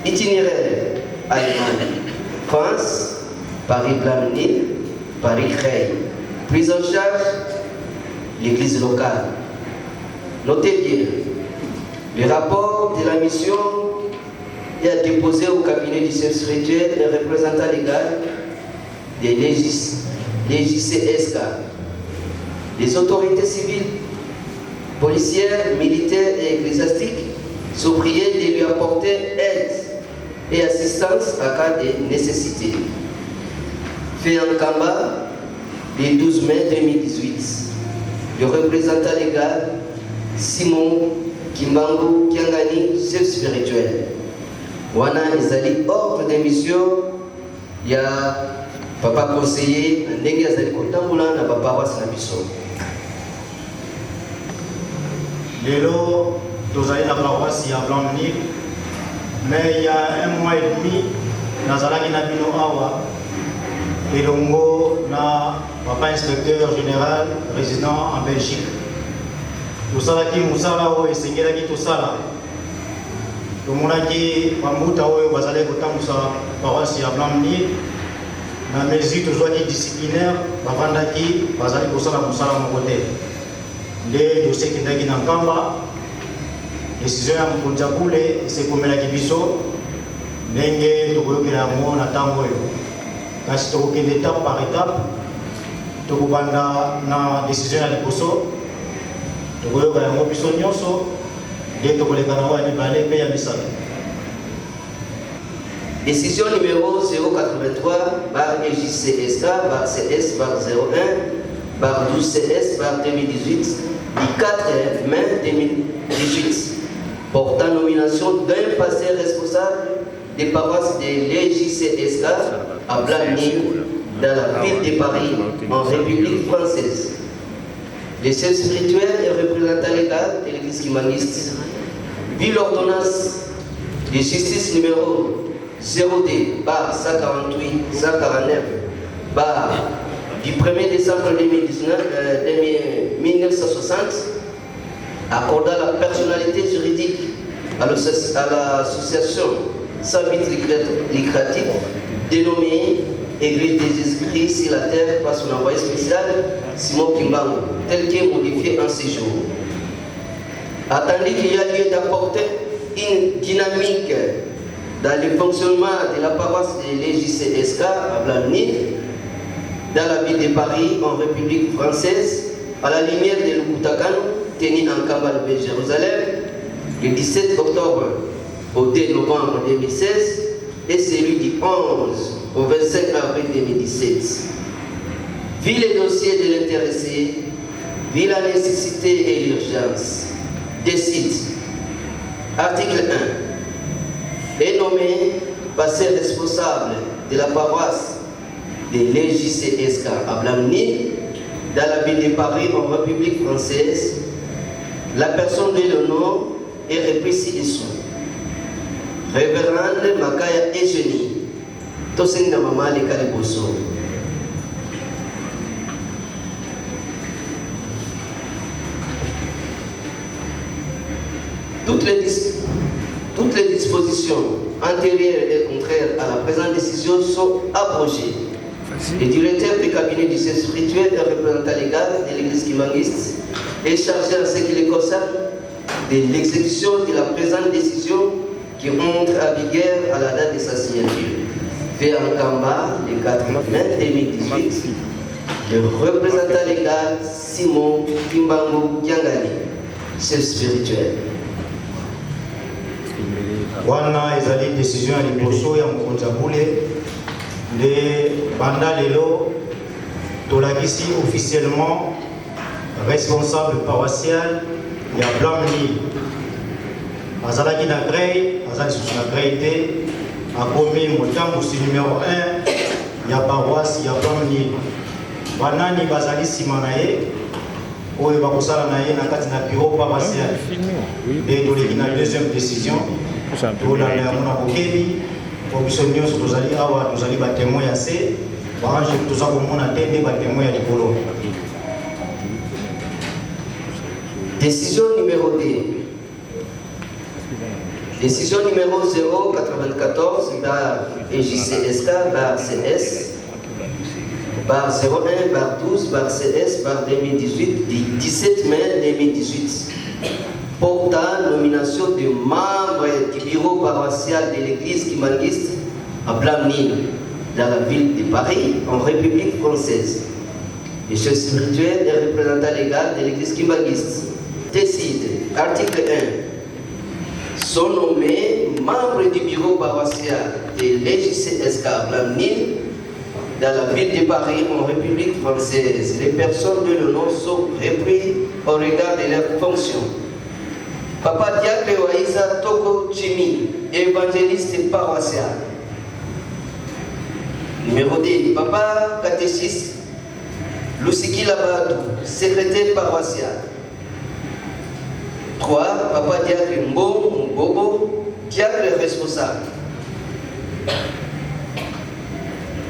Itinéraire: Allemagne, France, Paris Blamni, Paris Creil. Prise en charge, l'église locale. Notez bien, le rapport de la mission est à déposer au cabinet du chef spirituel et représentant légal des JCSK. Les autorités civiles, policières, militaires et ecclésiastiques sont priées de lui apporter aide et assistance en cas de nécessité. Fait en Kamba le 12 mai 2018. Le représentant légal, Simon Kimbangu Kiangani, chef spirituel. Wana ezali ordre de mission ya papa conseiller na ndenge azali kotambola na baparoisse na biso. Lelo tozali na paroisse ya Blanc-Nil, mais il y a un mois et demi nazalaki na bino awa elongo na papa inspecteur général résident en Belgique. Tosalaki mosala oyo esengelaki tosala. Tomonaki bambuta oyo bazalaki kotambusa paroisse ya Blanc-Nil. Na mesure tozwaki disciplinaire, bavandaki, bazali kosala mosala moko te. Nde dossier ekendaki na Nkamba, décision ya mokonzi ya bule esekomelaki biso ndenge tokoyokela yango na ntango oyo. Kasi tokokende étape par étape. Tokobanda na décision ya liboso, tokoyoka yango biso nyonso, nde tokoleka na oyo ya mibale mpe ya misato. Décision numéro 083 bar EJCSK bar CS bar 01 bar 12 CS bar 2018 du 4 mai 2018 portant nomination d'un pasteur responsable des paroisses de l'EJCSK à Blagny dans la ville de Paris en République française. Le chef spirituel et représentant légal de l'église kimbanguiste, vu l'ordonnance de justice numéro 0D bar 148 149 bar du 1er décembre 2019, 1960 accordant la personnalité juridique à l'association sans but lucratif dénommée Église de Jésus-Christ sur la terre par son envoyé spécial Simon Kimbangu, tel que modifié en ce jour. Attendu qu'il y a lieu d'apporter une dynamique dans le fonctionnement de la paroisse de l'EJCSK à Blamni, dans la ville de Paris, en République française, à la lumière de Lukutakano, tenue en Kamba de Jérusalem le 17 octobre au 2 novembre 2016 et celui du 11 au 25 avril 2017. Vu les dossiers de l'intéressé, vu la nécessité et l'urgence, décide. Article 1. Est nommé pasteur responsable de la paroisse de l'EJCSK à Blamni, dans la ville de Paris, en République française, la personne de l'honneur est reprise ci-dessous. Révérende Makaya Eugénie, tosengi na mama aleka liboso. Toutes les, toutes les dispositions antérieures et contraires à la présente décision sont abrogées. Le directeur du cabinet du chef spirituel et représentant légal de l'église kimbanguiste est chargé en ce qui le concerne de l'exécution de la présente décision qui entre en vigueur à la date de sa signature. Fait en Kamba le 4 mai 2018, le représentant légal Simon Kimbangu Kiangani, chef spirituel. Wana ezali décision ya liboso ya mokonzi ya bule nde banda lelo tolakisi officiellement responsable paroissial ya Blamni. Azalaki na Grey, aza lisusu na Grey te, akomi motambusi numero 1 ya paroisse ya Blamni. Banani bazali nsima na ye oyo bakosala na ye na kati na bureau paroissial? Nde toleki na deuxième décision, tolanda yango na bokebi, po biso nyonso tozali awa tozali batémoin ya se, baange toza komona te nde batémoin ya likolo. Décision numéro 2. Décision numéro 094 barre EJCSK barre CS barre 01 barre 12 barre CS barre 2018 du 17 mai 2018 portant nomination de membres du bureau paroissial de l'église kimbanguiste à Blamni dans la ville de Paris en République française. Le chef spirituel et représentant légal de l'église kimbanguiste décide, article 1, sont nommés membres du bureau paroissial de l'EJCSK Blamni dans la ville de Paris en République française. Les personnes de le nom sont reprises au regard de leurs fonctions. Papa Diacre Waïsa Toko Chimi, évangéliste paroissial. Numéro 2, Papa catéchiste Lusiki Labadou, secrétaire paroissial. 3, Papa Diacre Mbo Mbobo, diacre responsable.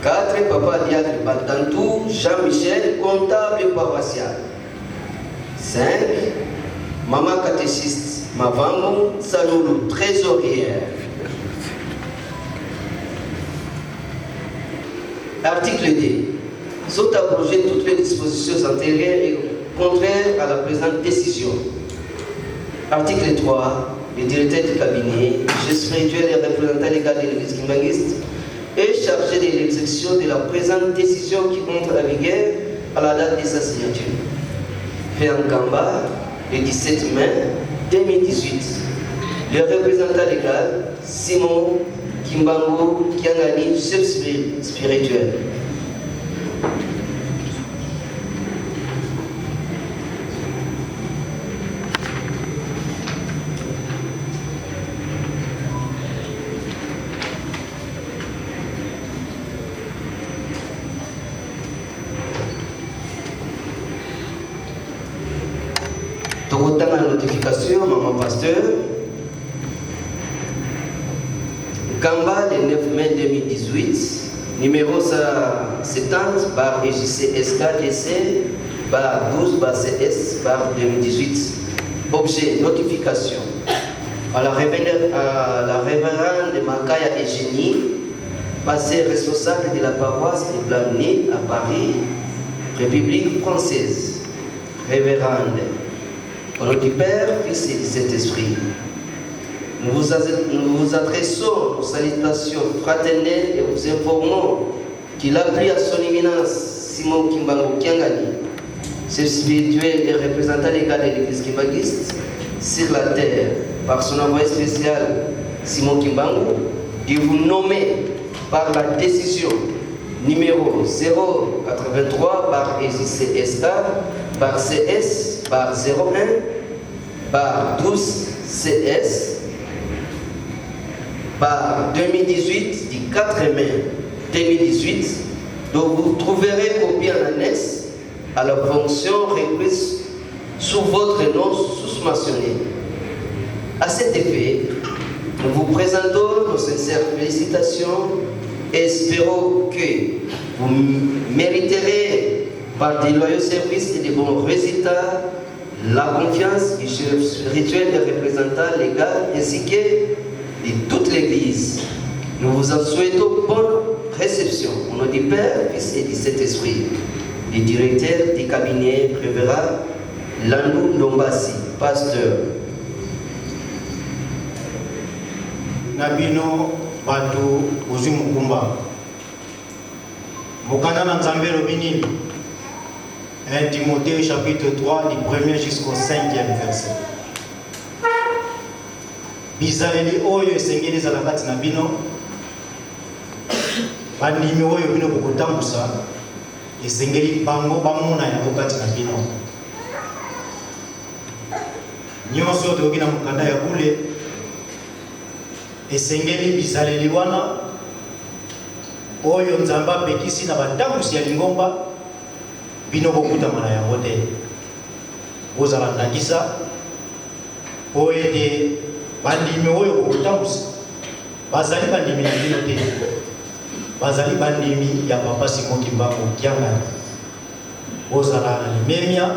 4, Papa Diacre Batantou Jean-Michel, comptable paroissial. 5, Maman catéchiste Mavamou Saloulou, trésorière. Article 2. Sont abrogées toutes les dispositions antérieures et contraires à la présente décision. Article 3. Le directeur du cabinet, chef spirituel et représentant légal de l'église kimbanguiste est chargé de l'exécution de la présente décision qui entre en vigueur à la date de sa signature. Fait en Kamba le 17 mai 2018. Le représentant légal, Simon Kimbangu Kiangani, chef spirituel. Tokotanga notification, maman pasteur. Gamba, le 9 mai 2018, numéro 70 barre EJCSKDC barre 12 barre CS barre 2018. Objet, notification. À la révérende Makaya Eugénie, passée responsable de la paroisse de Blamni à Paris, République française. Révérende, au nom du Père, Fils et du Saint-Esprit, nous vous adressons nos salutations fraternelles et vous informons qu'il a pris à son éminence Simon Kimbangu Kiangani, chef spirituel et représentant légal de l'église kimbanguiste sur la terre, par son envoyé spécial Simon Kimbangu, de vous nommer par la décision numéro 083 par SICSK par CS par 01 par 12 CS par 2018 du 4 mai 2018 dont vous trouverez copie en annexe à la fonction reprise sous votre nom sous-mentionné. À cet effet, nous vous présentons nos sincères félicitations et espérons que vous mériterez par des loyaux services et de bons résultats la confiance du chef spirituel des représentants légal ainsi que de toute l'Église. Nous vous en souhaitons bonne réception. Au nom du Père, Fils et du Saint-Esprit. Le directeur du cabinet révérend Landou Ndombasi, pasteur. Na bino bato bozwi mokumba mokanda na Nzambe elobi nini? 1 Timothée chapitre 3 du premier jusqu'au 5e verset. Bizaleli oyo esengeli ezala kati na bino bandimi oyo bino bokotambusa, esengeli bango bamona yango kati na bino nyonso. Oyo toyoki na mokanda ya bule, esengeli bizaleli wana oyo Nzambe apekisi na batambusi ya lingomba, bino bokutama na yango te. Bozala ndakisa po ete bandimi oyo bokotambusa bazali bandimi na bino te, bazali bandimi ya Papa Simon Kimbangu Kiangani. Bozala na limemia,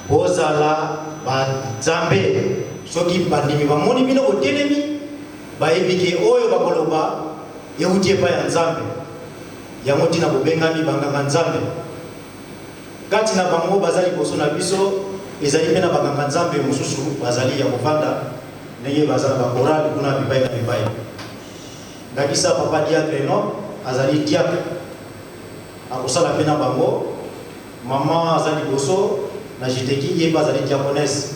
bozala banzambe. Soki bandimi bamoni bino botelemi, bayebi ke oyo bakoloba euti epai ya Nzambe. Yango ntina bobengami banganga Nzambe. Kati na bango baza liboso na biso, ezali mpe na banganga Nzambe mosusu bazali ya kovanda ndenge baza na bakorale kuna bipai na bipai. Ndakisa papa diacre no azali diacre, akosala mpe na bango. Mama aza liboso na jiteki, ye mpe azali diaconesse.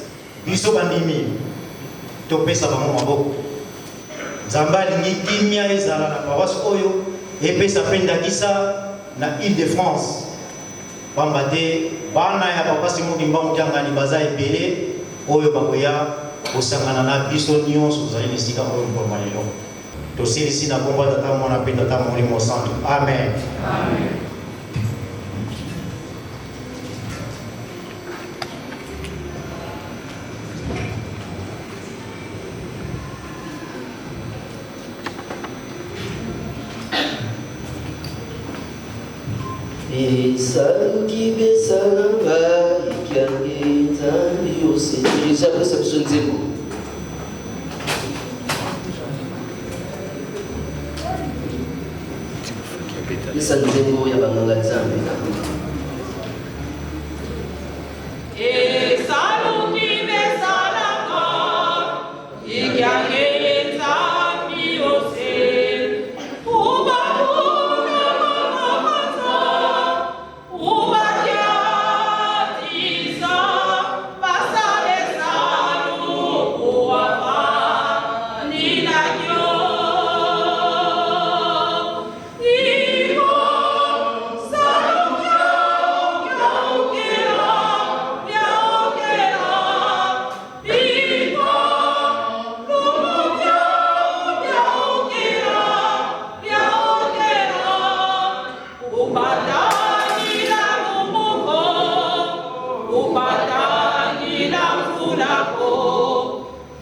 Biso bandimi topesa bango maboko. Nzambe alingi kimia ezala na paroisse oyo, epesa mpe ndakisa na Ile de France, pamba te bana ya Papa Simon Kimbangu Kiangani baza ebele oyo bakoya kosangana na biso nyonso tozali na esika oyo mokolo mwa lelo. Tosilisi na kombo ya Tata, Mwana mpe Tata Molimo Santu. Amen, amen. Esaluki besala ngai kiange Nzambe osekelisa apesa biso nzembo. Pesa nzembo ya banganga Nzambe. Esaluki besalanga ikiange Nzambi ose ubakuna mamabanza ubatiatisa basalesalu uwafa nilakyo iko saluka yaukela yaukela iko lumukya yaukela yaukela ubatangila lumuko ubatangila mfulako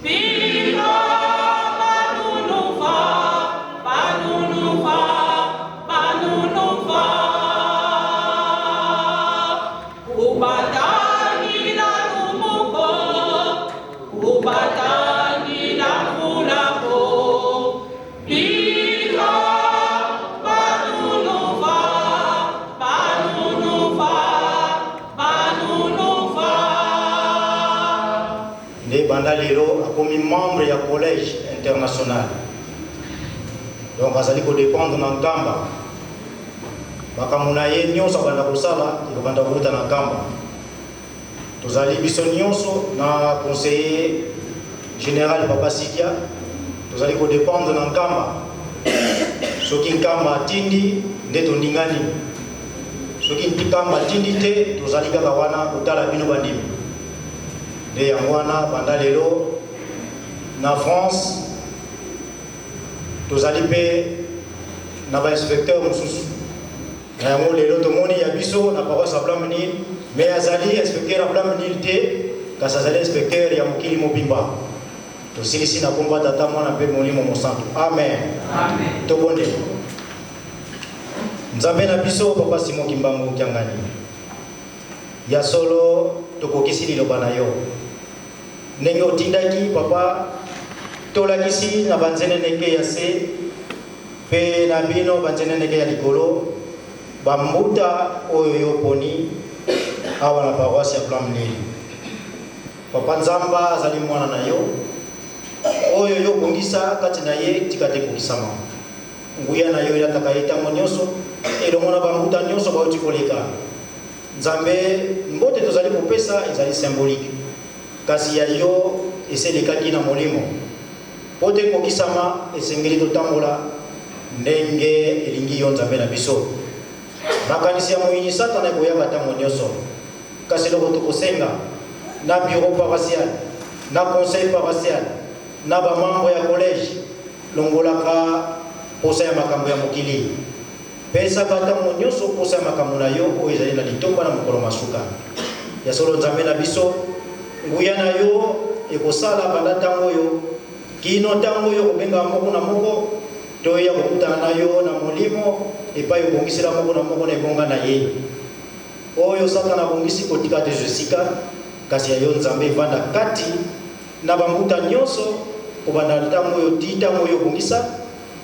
biko banunufa banunufa banunufa ubatangila lumuko ubatangila mfulako biko banunufa banunufa banunufa. Nde banda lelo akomi membre ya collège international, donc azali kodépendre na Nkamba. Makambo na ye nyonso abanda kosala ekobanda kouta na Nkamba. Tozali biso nyonso na conseiller général Papa Sikia, tozali kodépendre na Nkamba. Soki Nkamba atindi nde toningani, soki Nkamba atindi te tozali kaka wana kotala bino bandimi. Nde yango wana banda lelo na France tozali mpe na ba inspecteur mosusu. Na yango lelo tomoni ya biso na paroisse ya Blanc-Mesnil, mais azali inspecteur ya Blanc-Mesnil te, kasi azali inspecteur ya mokili mobimba. Tosilisi na kombo ya Tata, Mwana mpe Molimo Mosantu. Amen. Amen. Tobondela. Nzambe na biso Papa Simon Kimbangu Kiangani, ya solo tokokisi liloba na yo ndenge otindaki papa, tolakisi na banzeneneke ya se mpe na bino banzeneneke ya likolo bambuta oyo yo poni awa na paroisse ya Blanc-Mesnil. Papa Nzamba azali mwana na yo oyo yo obongisa kati na ye, tika te kokisama. Nguya na yo elataka ye ntango nyonso elongo na bambuta nyonso bauti koleka. Nzambe, mbote tozali kopesa ezali symbolique, kasi ya yo eselekaki na molimo. Po te kokisama, esengeli totambola ndenge elingi yo Nzambe na biso. Makanisi ya moyini Satana ekoyaka ntango nyonso, kasi eloko tokosenga na bureau paroissial, na conseil paroissial, na ba membre ya collège, longolaka posa ya makambo ya mokili. Pesaka ntango nyonso posa ya makambo na yo oyo ezali na litomba na mokolo masuka. Ya solo Nzambe na biso, nguya na yo ekosala banda ntango oyo kino ntango oyo okobengaka moko na moko toya kokutana na yo na molimo epai obongisela moko na moko na ebonga na ye. Oyo Satana abongisi kotika te esika, kasi ya yo Nzambe evanda kati na bambuta nyonso kobanda ntango oyo ti ntango oyo obongisa.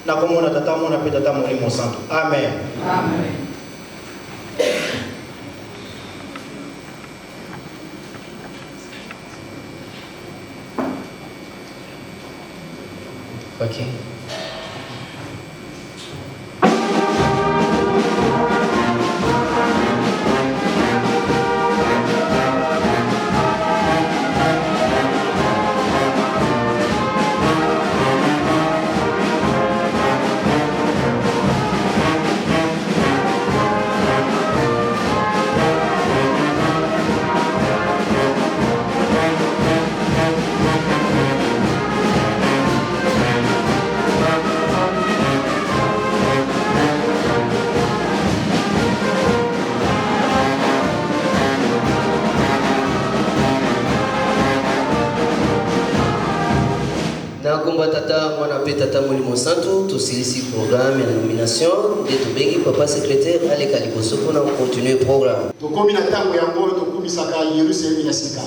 Na kombo na Tata, Mwana mpe Tata Molimo Santu. Amen. Amen. Okay. Na kombo ya Tata, Mwana mpe Tata Molimo Santu, tosilisi programme ya nomination nde tobengi papa secrétaire aleka liboso mpona kocontinue programme. Tokomi na ntango yango oyo tokumisaka Yerusalemi ya sika.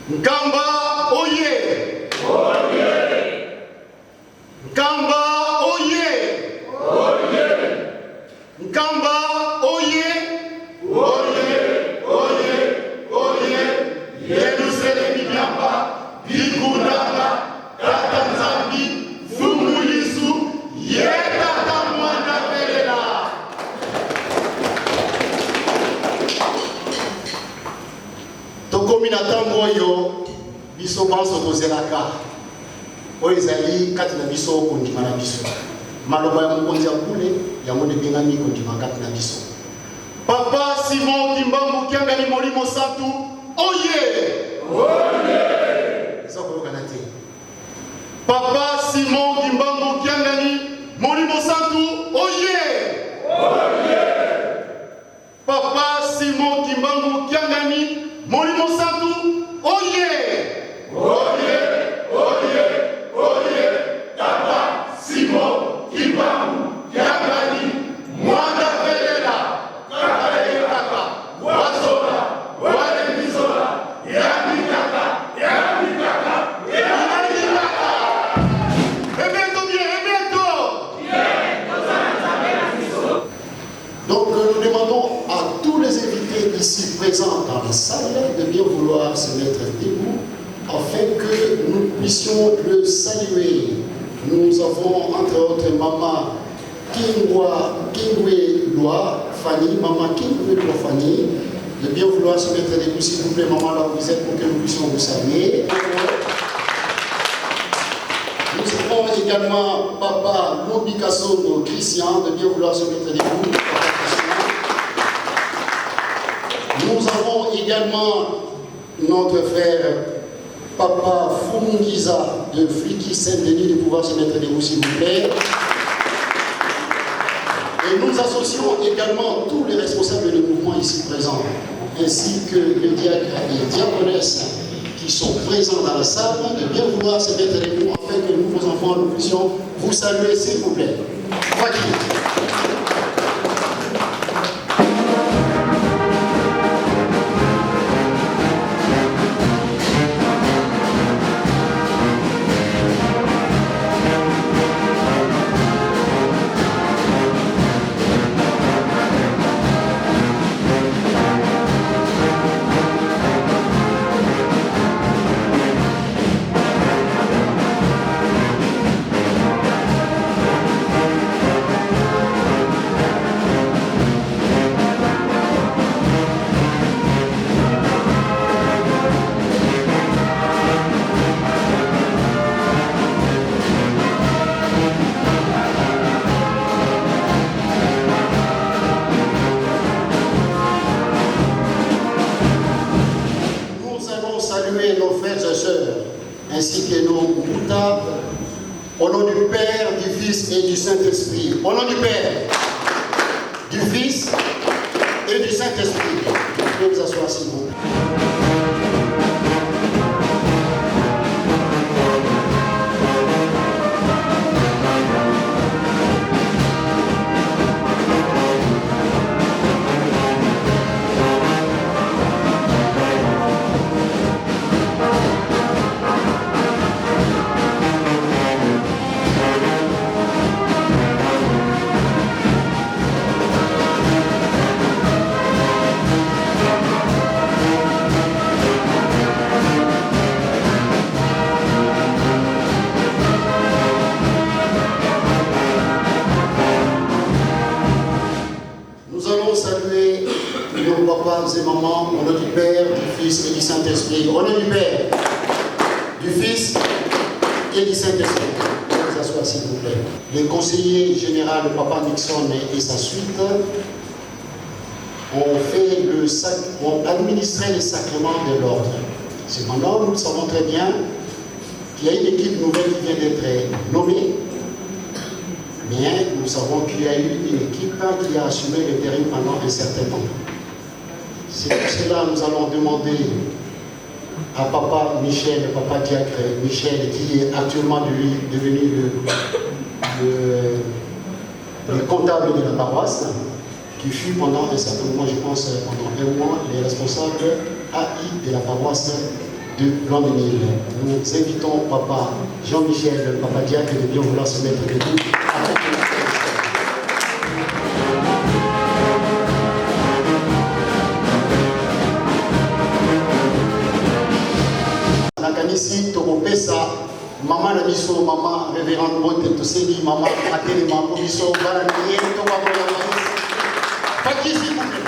Nkamba oye! Nkamba oye! Nkamba oye! Oye, oye, oye! Yerusalemi diamba, bikundanga, Tata Nzambi, Mfumu Yesu, ye Tata Mwana velela. Tokomi na ntango oyo biso banso tozelaka, oyo ezali kati na biso kondima na biso. Maloba ya mokonzi ya bule yango nde ebengami kondima kati na biso. Papa Simon Kimbangu Kiangani Molimo Santu oye! Eza koyokana te. Papa Simon Kimbangu Kiangani Molimo Santu oye! Papa Simon Kimbangu Kiangani Molimo Santu oye! Oye, oye, oye! Tata Simon Kimbangu Kiangani Mwana velela kaka ye kaka wazola walembizola yambi kaka yambi kaka yambi kaka. Ebeto bien, ebeto! Donc nous demandons à tous les invités ici présents dans la salle de bien vouloir se mettre debout afin que nous puissions le saluer. Nous avons entre autres Maman Kingwa Kingwe Loi Fanny, Maman Kingwe Loi Fanny, de bien vouloir se mettre debout, s'il vous plaît, maman, là où vous êtes, pour que nous puissions vous saluer. Nous avons également Papa Lobi Kassongo Christian, de bien vouloir se mettre debout. Papa Christian. Nous avons également notre frère Papa Fungiza de Fliki Saint-Denis de pouvoir se mettre debout, s'il vous plaît. Et nous associons également tous les responsables du mouvement ici présents, ainsi que les diacres et diaconesses qui sont présents dans la salle, de bien vouloir se mettre debout afin que nous, vos enfants, nous puissions vous saluer, s'il vous plaît. Fatih. Nous allons saluer nos frères et sœurs, ainsi que nos Bouddhas, au nom du Père, du Fils et du Saint-Esprit. Au nom du Père, du Fils et du Saint-Esprit. Vous pouvez vous asseoir, s'il vous plaît. Nous allons saluer nos papas et mamans au nom du Père, du Fils et du Saint-Esprit. Au nom du Père, du Fils et du Saint-Esprit. Vous asseoir, s'il vous plaît. Le conseiller général, Papa Nixon et sa suite ont, fait le sac, ont administré les sacrements de l'ordre. Cependant, nous le savons très bien qu'il y a une équipe nouvelle qui vient d'être nommée. Mais nous savons qu'il y a eu une équipe qui a assumé le terrain pendant un certain temps. C'est pour cela que nous allons demander à papa Michel, papa diacre Michel, qui est actuellement devenu le comptable de la paroisse, qui fut pendant un certain moment, je pense pendant un mois, les responsables AI de la paroisse de Blanc-Ménil. Nous invitons papa Jean-Michel, papa diacre, de bien vouloir se mettre debout. Nakanisi tokopesa mama na biso, mama révérende Bote, tosengi mama atelema mpo biso bana na ye tobakola. Faki, s'il vous plaît.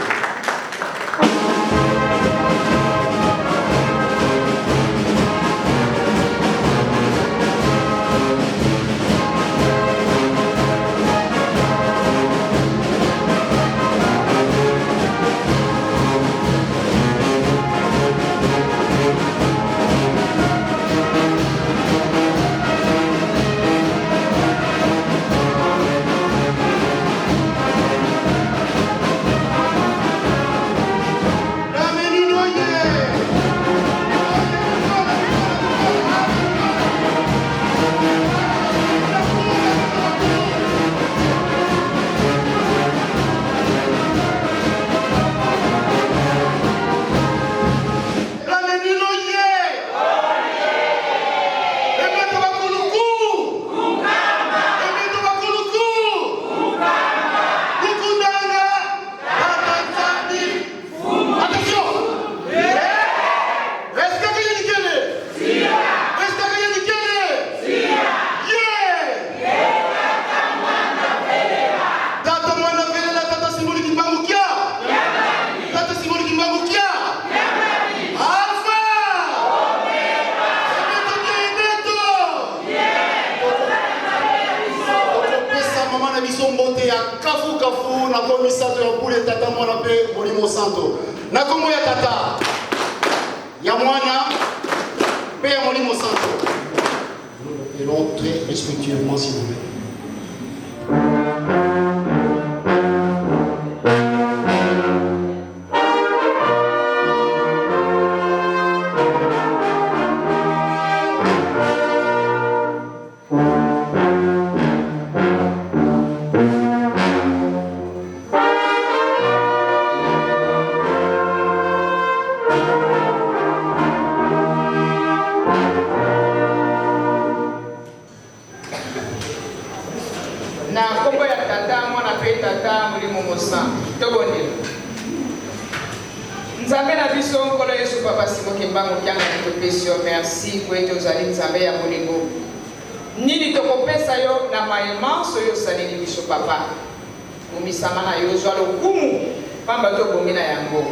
na nkombo misato ya bule, Tata, Mwana mpe Molimo Santo. Na nkombo ya Tata, ya Mwana mpe ya Molimo Santo. Nous le prions très respectueusement, s'il vous plaît. Na nkombo ya Tata, Mwana mpe Tata Molimo Mosantu, tobondela. Nzambe na biso, Nkolo Yesu, Papa Simon Kimbangu Kiangani, topesi yo merci po ete ozali Nzambe ya bolingo. Nini tokopesa yo na maye manso yo osaleli biso, Papa? Kumisama na yo, zwa lokumu, pamba te obongi na yango.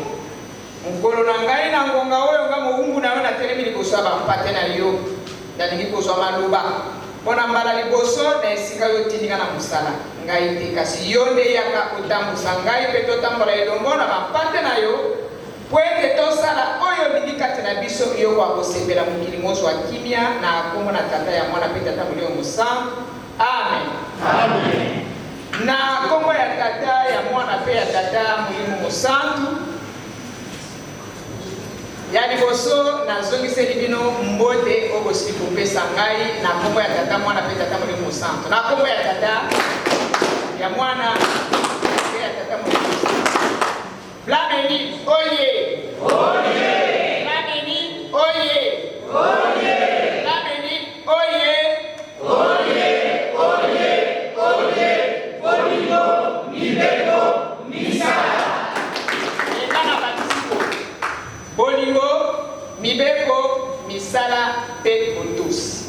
Mokolo na ngai na ngonga oyo nga mowumbu na yo natelemi liboso ya bampate na yo, nalingi kozwa maloba mpo na mbala liboso na esika yo otindi nga na mosala. Ngai te, kasi yo nde yaka otambusa ngai mpe totambola elongo na bampate na yo, mpo ete tosala oyo olingi kati na biso, yo koa kosepela mokili mozwa kimia, na kombo na Tata, ya Mwana mpe Tata Molimo Mosantu. Amen. Amen. Na kombo ya Tata, ya Mwana mpe ya Tata Molimo Mosantu. Ya liboso, nazongiseli bino mbote oyo bosili kopesa ngai na kombo ya Tata, Mwana mpe Tata Molimo Mosantu. Na kombo ya Tata, ya Mwana mpe ya Tata Molimo Mosantu. Blameni oye! Oye! Blameni oye! Oye! Blameni oye! Oye! Oye! Oye! Bolingo, mibeko, misala. Eza na bakisi bolingo, mibeko, misala mpe botosi.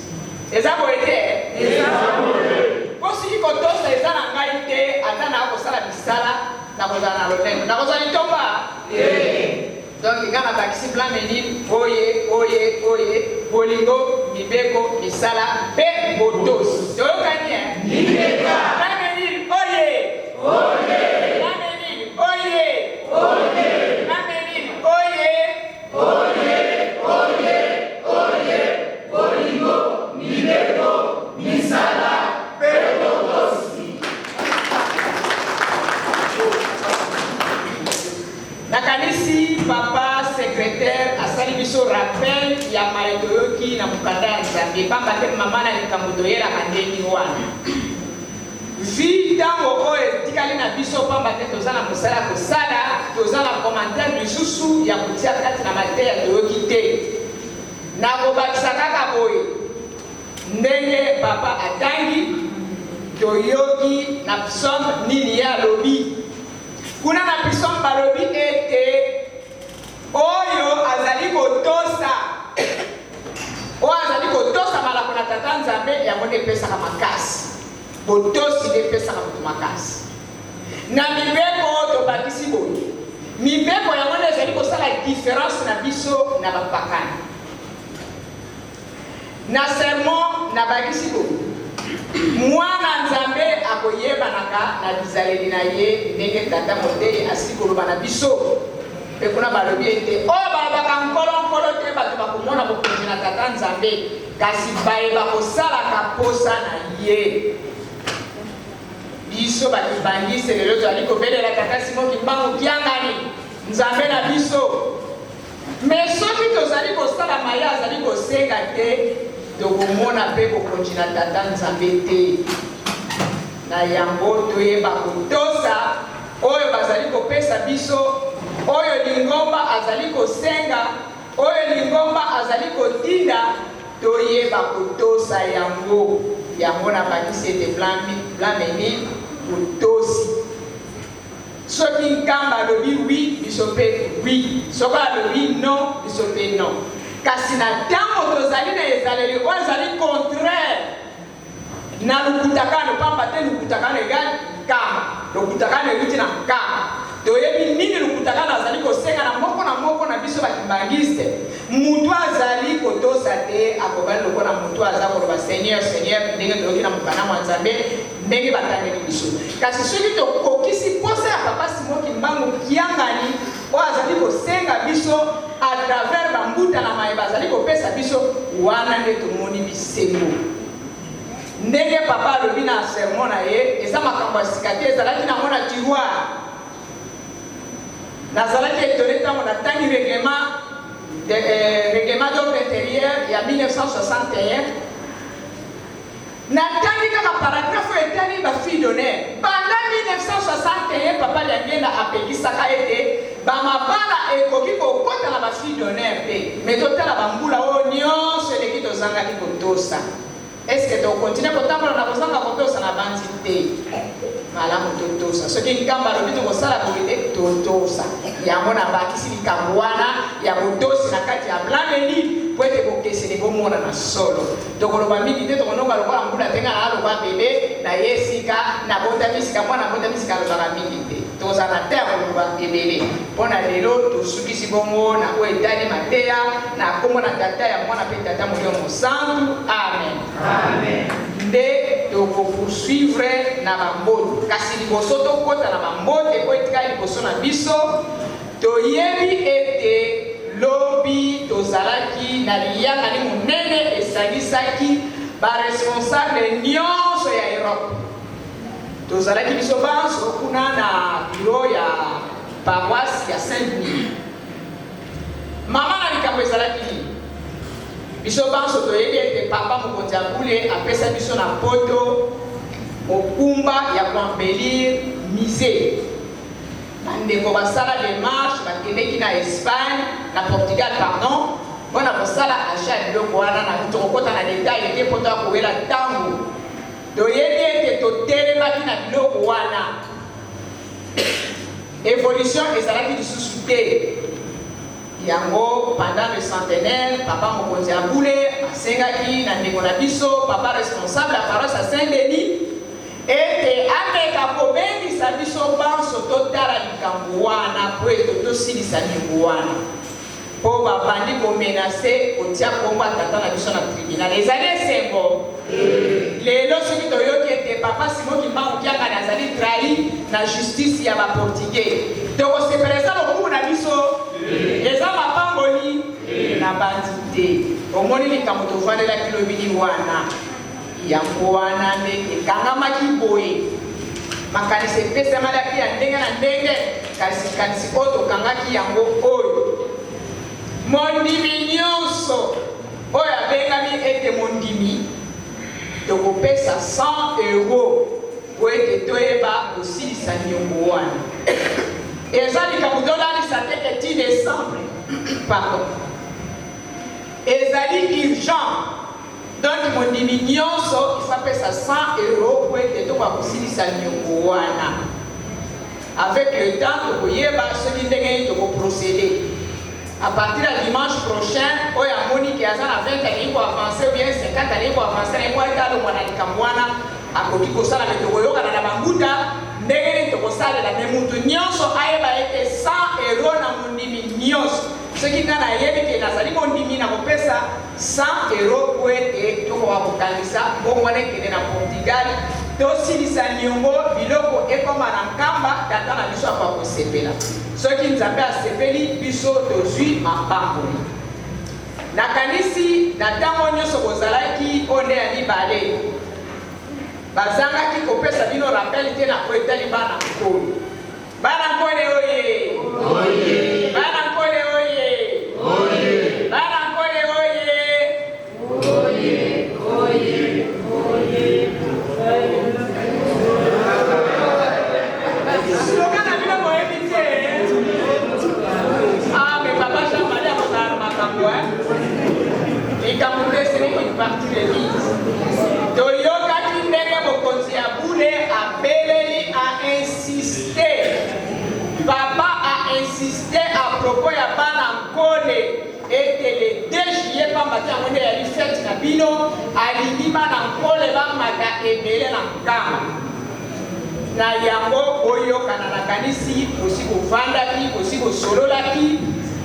Eza boye te? Eza boye. Mpo soki kotosa eza na ngai te, ata nakosala misala, nakozala na lolendo, nakozwa litomba te. Donc nga nabakisi Blameni oye, oye, oye, bolingo, mibeko, misala mpe botosi. Toyokani eh? Blameni oye! Oye! Blameni oye! Oye! Blameni oye! Oye! Oye! Oye! Bolingo, mibeko, misala mpe botosi. Nakanisi papa secretaire asali biso rappel ya maye toyoki na mokanda ya Nzambe, pamba te mama na likambo toyelaka ndenge wana. Vie ntango oyo etikali na biso, pamba te toza na mosala ya kosala, toza na commentaire lisusu ya kotia kati na mateya toyoki te. Nakobakisa kaka boye, ndenge papa atangi, toyoki na psaume nini ye alobi. Kuna na psaume balobi ete oyo azali kotosa, oyo azali kotosa malako na Tata Nzambe, yango nde epesaka makasi. Botosi nde epesaka moto makasi. Na mibeko tobakisi boye, mibeko yango nde ezali kosala difference na biso na bapakani. Na sermon nabakisi boye, Mwana Nzambe akoyebanaka na bizaleli na ye, ndenge tata moteyi asili koloba na biso. Mpe kuna balobi ete oyo balobaka Nkolo, Nkolo te bato bakomona bokonzi na Tata Nzambe, kasi baye bakosalaka posa na ye. Biso bakibangiste lelo tozali kobelela Tata Simon Kimbangu Kiangani, Nzambe na biso. Mais soki tozali kosala maye azali kosenga te, tokomona mpe bokonzi na Tata Nzambe te. Na yango toyeba kotosa oyo bazali kopesa biso, oyo lingomba azali kosenga, oyo lingomba azali kotinda, toyeba kotosa yango. Yango nabakisi ete Blameni botosi. Soki Nkamba alobi oui, biso mpe oui. Soko alobi non, biso mpe non. Kasi na tango tozali na ezaleli oyo ezali contraire na lukutakano, pamba te lukutakano egal Nkamba, lokutakano ewuti na Nkamba. Toyebi nini lukutakano azali kosenga na moko na moko na biso ba kimbanguiste. Mutu azali kotosa te akokani lokola mutu aza koloba Seigneur, Seigneur, ndenge toyoki na mokanda mwa Nzambe, ndenge batangeli biso. Kasi soki tokokisi posa. Posa ya Papa Simon Kimbangu Kiangani oyo azali kosenga biso à travers ba mbuta na maye bazali kopesa biso, wana nde tomoni bisengo. Ndenge Papa alobi na sermon na ye, eza makambo ya sika te, ezalaki nango na tiroir. Nazalaki etonne tango natangi reglement de, reglement d'ordre interieur ya 1961. Natangi kaka paragraphe oyo etali ba filles d'honneur. Banda 1961 Papa Diangienda apekisaka ete ba mabala ekoki kokota na ba filles d'honneur te. Mais totala ba mbula oyo nionso eleki tozangaki kotosa. Est ce que toko continuer kotambola na kozanga kotosa? Nabanzi te. Malamu totosa. Soki Nkamba alobi tokosala boye te, totosa. Yango nabakisi likambo wana ya botosi na kati ya Blanc-Mesnil mpo ete bokeseni bomonana solo. Tokoloba mingi te, tokonoka lokola mbula te. Nga naa lokola bebe, naye sika, nabotami sika, mwana abotami sika alobaka mingi te. Tokozala na temps ya koloba ebele. Mpo na lelo, tosukisi bongo na oyo etali mateya, na kombo na Tata, ya Mwana mpe Tata Molimo Mosantu. Amen. Amen. Nde toko poursuivre na ba mbote. Kasi liboso tokota na ba mbote oyo etikali liboso na biso, toyebi ete lobi tozalaki na liyangani monene esangisaki ba responsables nionso ya Europe. Tozalaki biso banso kuna na bureau ya paroisse ya Saint-Denis. Mama na likambo ezalaki nini? Biso banso toyebi ete Papa mokonzi ya bule apesa biso na poto mokumba ya ko embellir musee. Bandeko basala demarche, bakendeki na Espagne, na Portugal pardon, mpo na kosala achat ya biloko wana. Na tokokota na detail te mpo toya kowela ntango. Toyebi ete totelemaki na biloko wana. Evolution ezalaki lisusu te. Yango pendant le centenaire, papa mokonzi ya bule asengaki na ndeko na biso papa responsable ya paroisse ya Saint Denis ete ameka kobengisa biso banso totala likambo wana mpo ete tosilisa niongo wana. Mpo babandi ko menacer kotia kombo ya tata na biso na tribunal. Ezali esengo? Lelo soki toyoki ete papa Simon Kimbangu Kiangani azali trahi na justice ya ba portugais, tokosepela? Eza lokumu na biso? Eza mapamboli? Nabanzi te. Omoni likambo tovandelaki lobi ni wana. Yango wana nde ekangamaki boye. Makanisi epesamalaki ya ndenge na ndenge, kasi likanisi oyo tokangaki yango oyo, Mondimi nyonso oyo abengami ete mondimi, tokopesa 100 euros mpo ete toyeba kosilisa niongo wana. Eza likambo tolalisa te ke ti decembre, pardon, ezali urgent. Donc mondimi nionso il faut apesa 100 euros po ete tokoka kosilisa niongo wana. Avec le temps tokoyeba soki ndenge nini toko proceder. A partir ya dimanche prochain oyo amoni ke aza na 20 alingi ko avancer ou bien 50 alingi ko avancer naye po ete alongwa na likambo wana akoki kosala mais tokoyokana na ba mbuta ndenge nini tokosalela mais mutu nionso ayeba ete 100 euros na mondimi nionso. Soki nga nayebi ke nazali mondimi nakopesa 100 euros mpo ete tokoka kokangisa mbongo wana ekende na Portugal, tosilisa niongo, biloko ekoma na Nkamba, tata na biso akoka kosepela. Soki Nzambe asepeli, biso tozwi mapamboli. Nakanisi na ntango nyonso bozalaki oyo nde ya mibale, bazangaki kopesa bino rappel te na oyo etali bana Nkolo. Bana Nkole oye! Oye! Bana Nkole oye! Oye! Bana Nkole oye! Oye! Oye! Oye! Slogan na bino boyebi te. Ah, mais papa Jean-Marie akozala na makambo, hein? Likambo te, ce n'est qu'une partie remise. Toyokaki ndenge mokonzi ya bule abeleli a insiste papa a insiste à propos ya bana nkole ete le 2 juillet pamba te yango nde eyali fete na bino alingi bana nkole bamata ebele na nkamba na yango boyokana nakanisi bosi bovandaki bosi bosololaki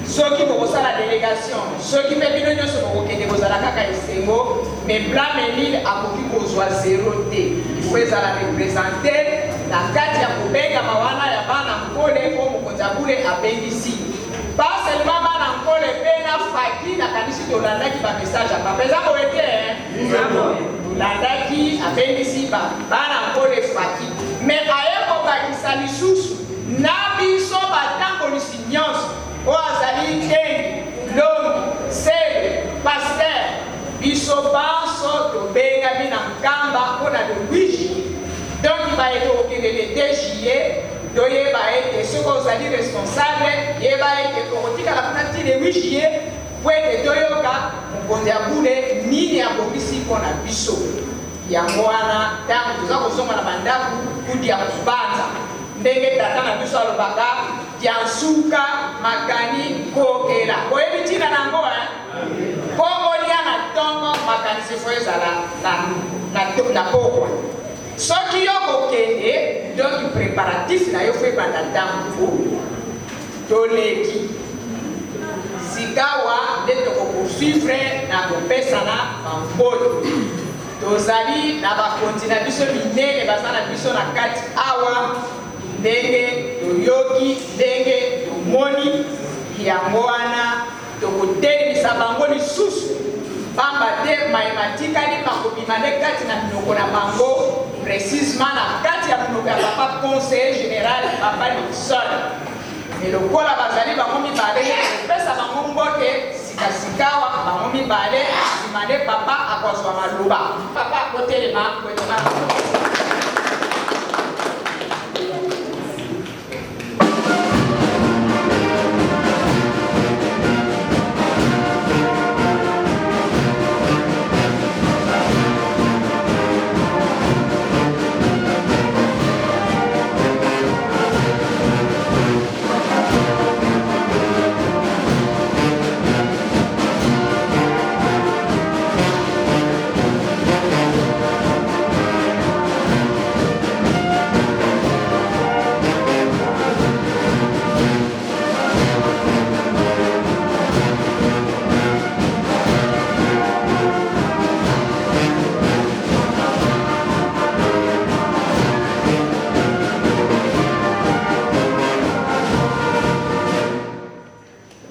soki bokosala delegation soki mpe bino nyonso bokokende kozala kaka esengo mais Blamemile akoki kozwa zero te il faut ezala represente na kati ya kobengama wana ya bule abengisi pas seulement bana Nkole mpe na faki. Nakanisi tolandaki bamessage ya papa, eza boye te? Tolandaki, abengisi bana Nkole, faki, mais aye kobakisa lisusu na biso batambolisi nyonso oyo azali kengi, longi, sele, pasteur. Biso banso tobengami na Nkamba mpo na le 8 juillet. Donc baye tokokende le 2 juillet, toyeba ete soki ozali responsable, yeba ete okotikala kuna ti le 8 juillet po ete toyoka mokonzi ya bule nini abongisi mpo na biso. Yango wana, ntango toza kozonga na bandako, kudi ya kobanza ndenge tata na biso alobaka, dia nsuka makani kokela. Boyebi ntina na yango, mpo olia na ntongo, makanisi fo ezala na pokwa. Soki yo kokende, donc préparatif na yo fo ebanda ntango oyo. Toleki sikawa nde tokopoursuivre na kopesana bambote. Tozali na bakonzi na biso minene, baza na biso na kati awa. Ndenge toyoki, ndenge tomoni yango wana, tokotelemisa bango lisusu, pamba te maye matikali makobima nde kati na minoko na bango, précisement na kati ya monoko ya papa conseiller général, papa Nixon. Me lokola bazali bango mibale, kopesa bango mbote sikasikawa bango mibale, nsima nde papa akozwa maloba. Papa akotelema.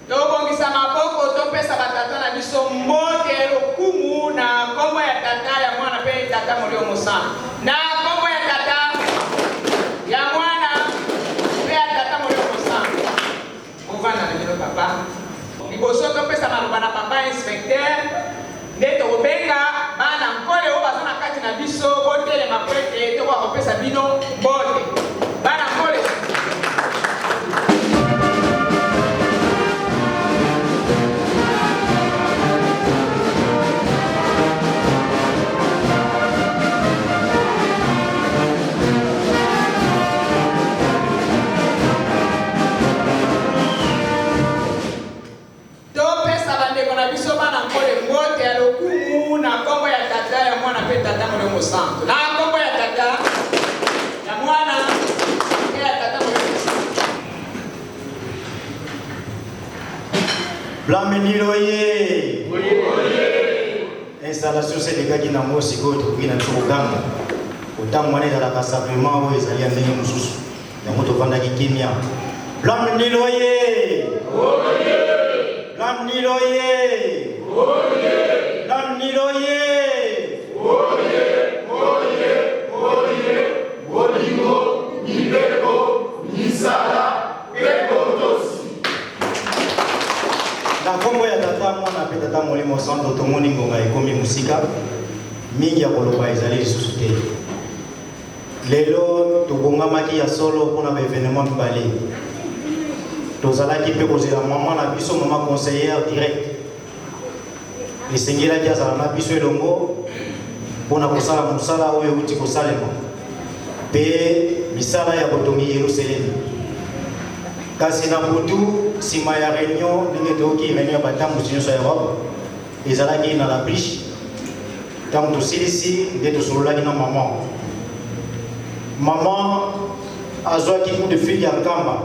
Tobongisa maboko, topesa batata na biso mbote ya lokumu na nkombo ya Tata, ya Mwana mpe Tata Molimo Mosantu. Na nkombo ya Tata, ya Mwana mpe ya Tata Molimo Mosantu. Bovanda na bino, papa. Liboso topesa maloba na papa inspecteur, nde tokobenga bana Nkole oyo baza na kati na biso, botelema po ete tokoka kopesa bino mbote, bana Nkole. Topesa bandeko na biso bana Nkole mbote ya lokumu na nkombo ya Tata, ya Mwana mpe Tata Molimo Mosantu. Na nkombo ya Tata, ya Mwana mpe ya Tata Molimo Mosantu. Blamendilo ye installation se elekaki nango. Sikoyo tokoki na biso koganga. Kotango wana ezalaka simplement oyo ezali ya ndenge mosusu. Yango tovandaki kimia. Blamendilo ye, Blamendilo ye, Blamendilo ye. Bolingo, mibeko, misala mpe botosi. Na nkombo ya Tata, Mwana mpe Tata Molimo Santo. Tomoni ngonga ekomi mosika mingi, ya koloba ezali lisusu te. Lelo tobongamaki ya solo mpona baévénement mibale. Tozalaki mpe kozela mama na biso, mama conseillère direct. Esengelaki azala na biso elongo mpona kosala mosala oyo euti kosalema mpe misala ya botongi Yerusalemi. Kasi na butu, nsima ya réunion, ndenge toyoki réunion ya batambusi nyonso ya Europe ezalaki na La Briche, ntango tosilisi nde tosololaki na mama. Mama azwaki coup de fil ya Nkamba.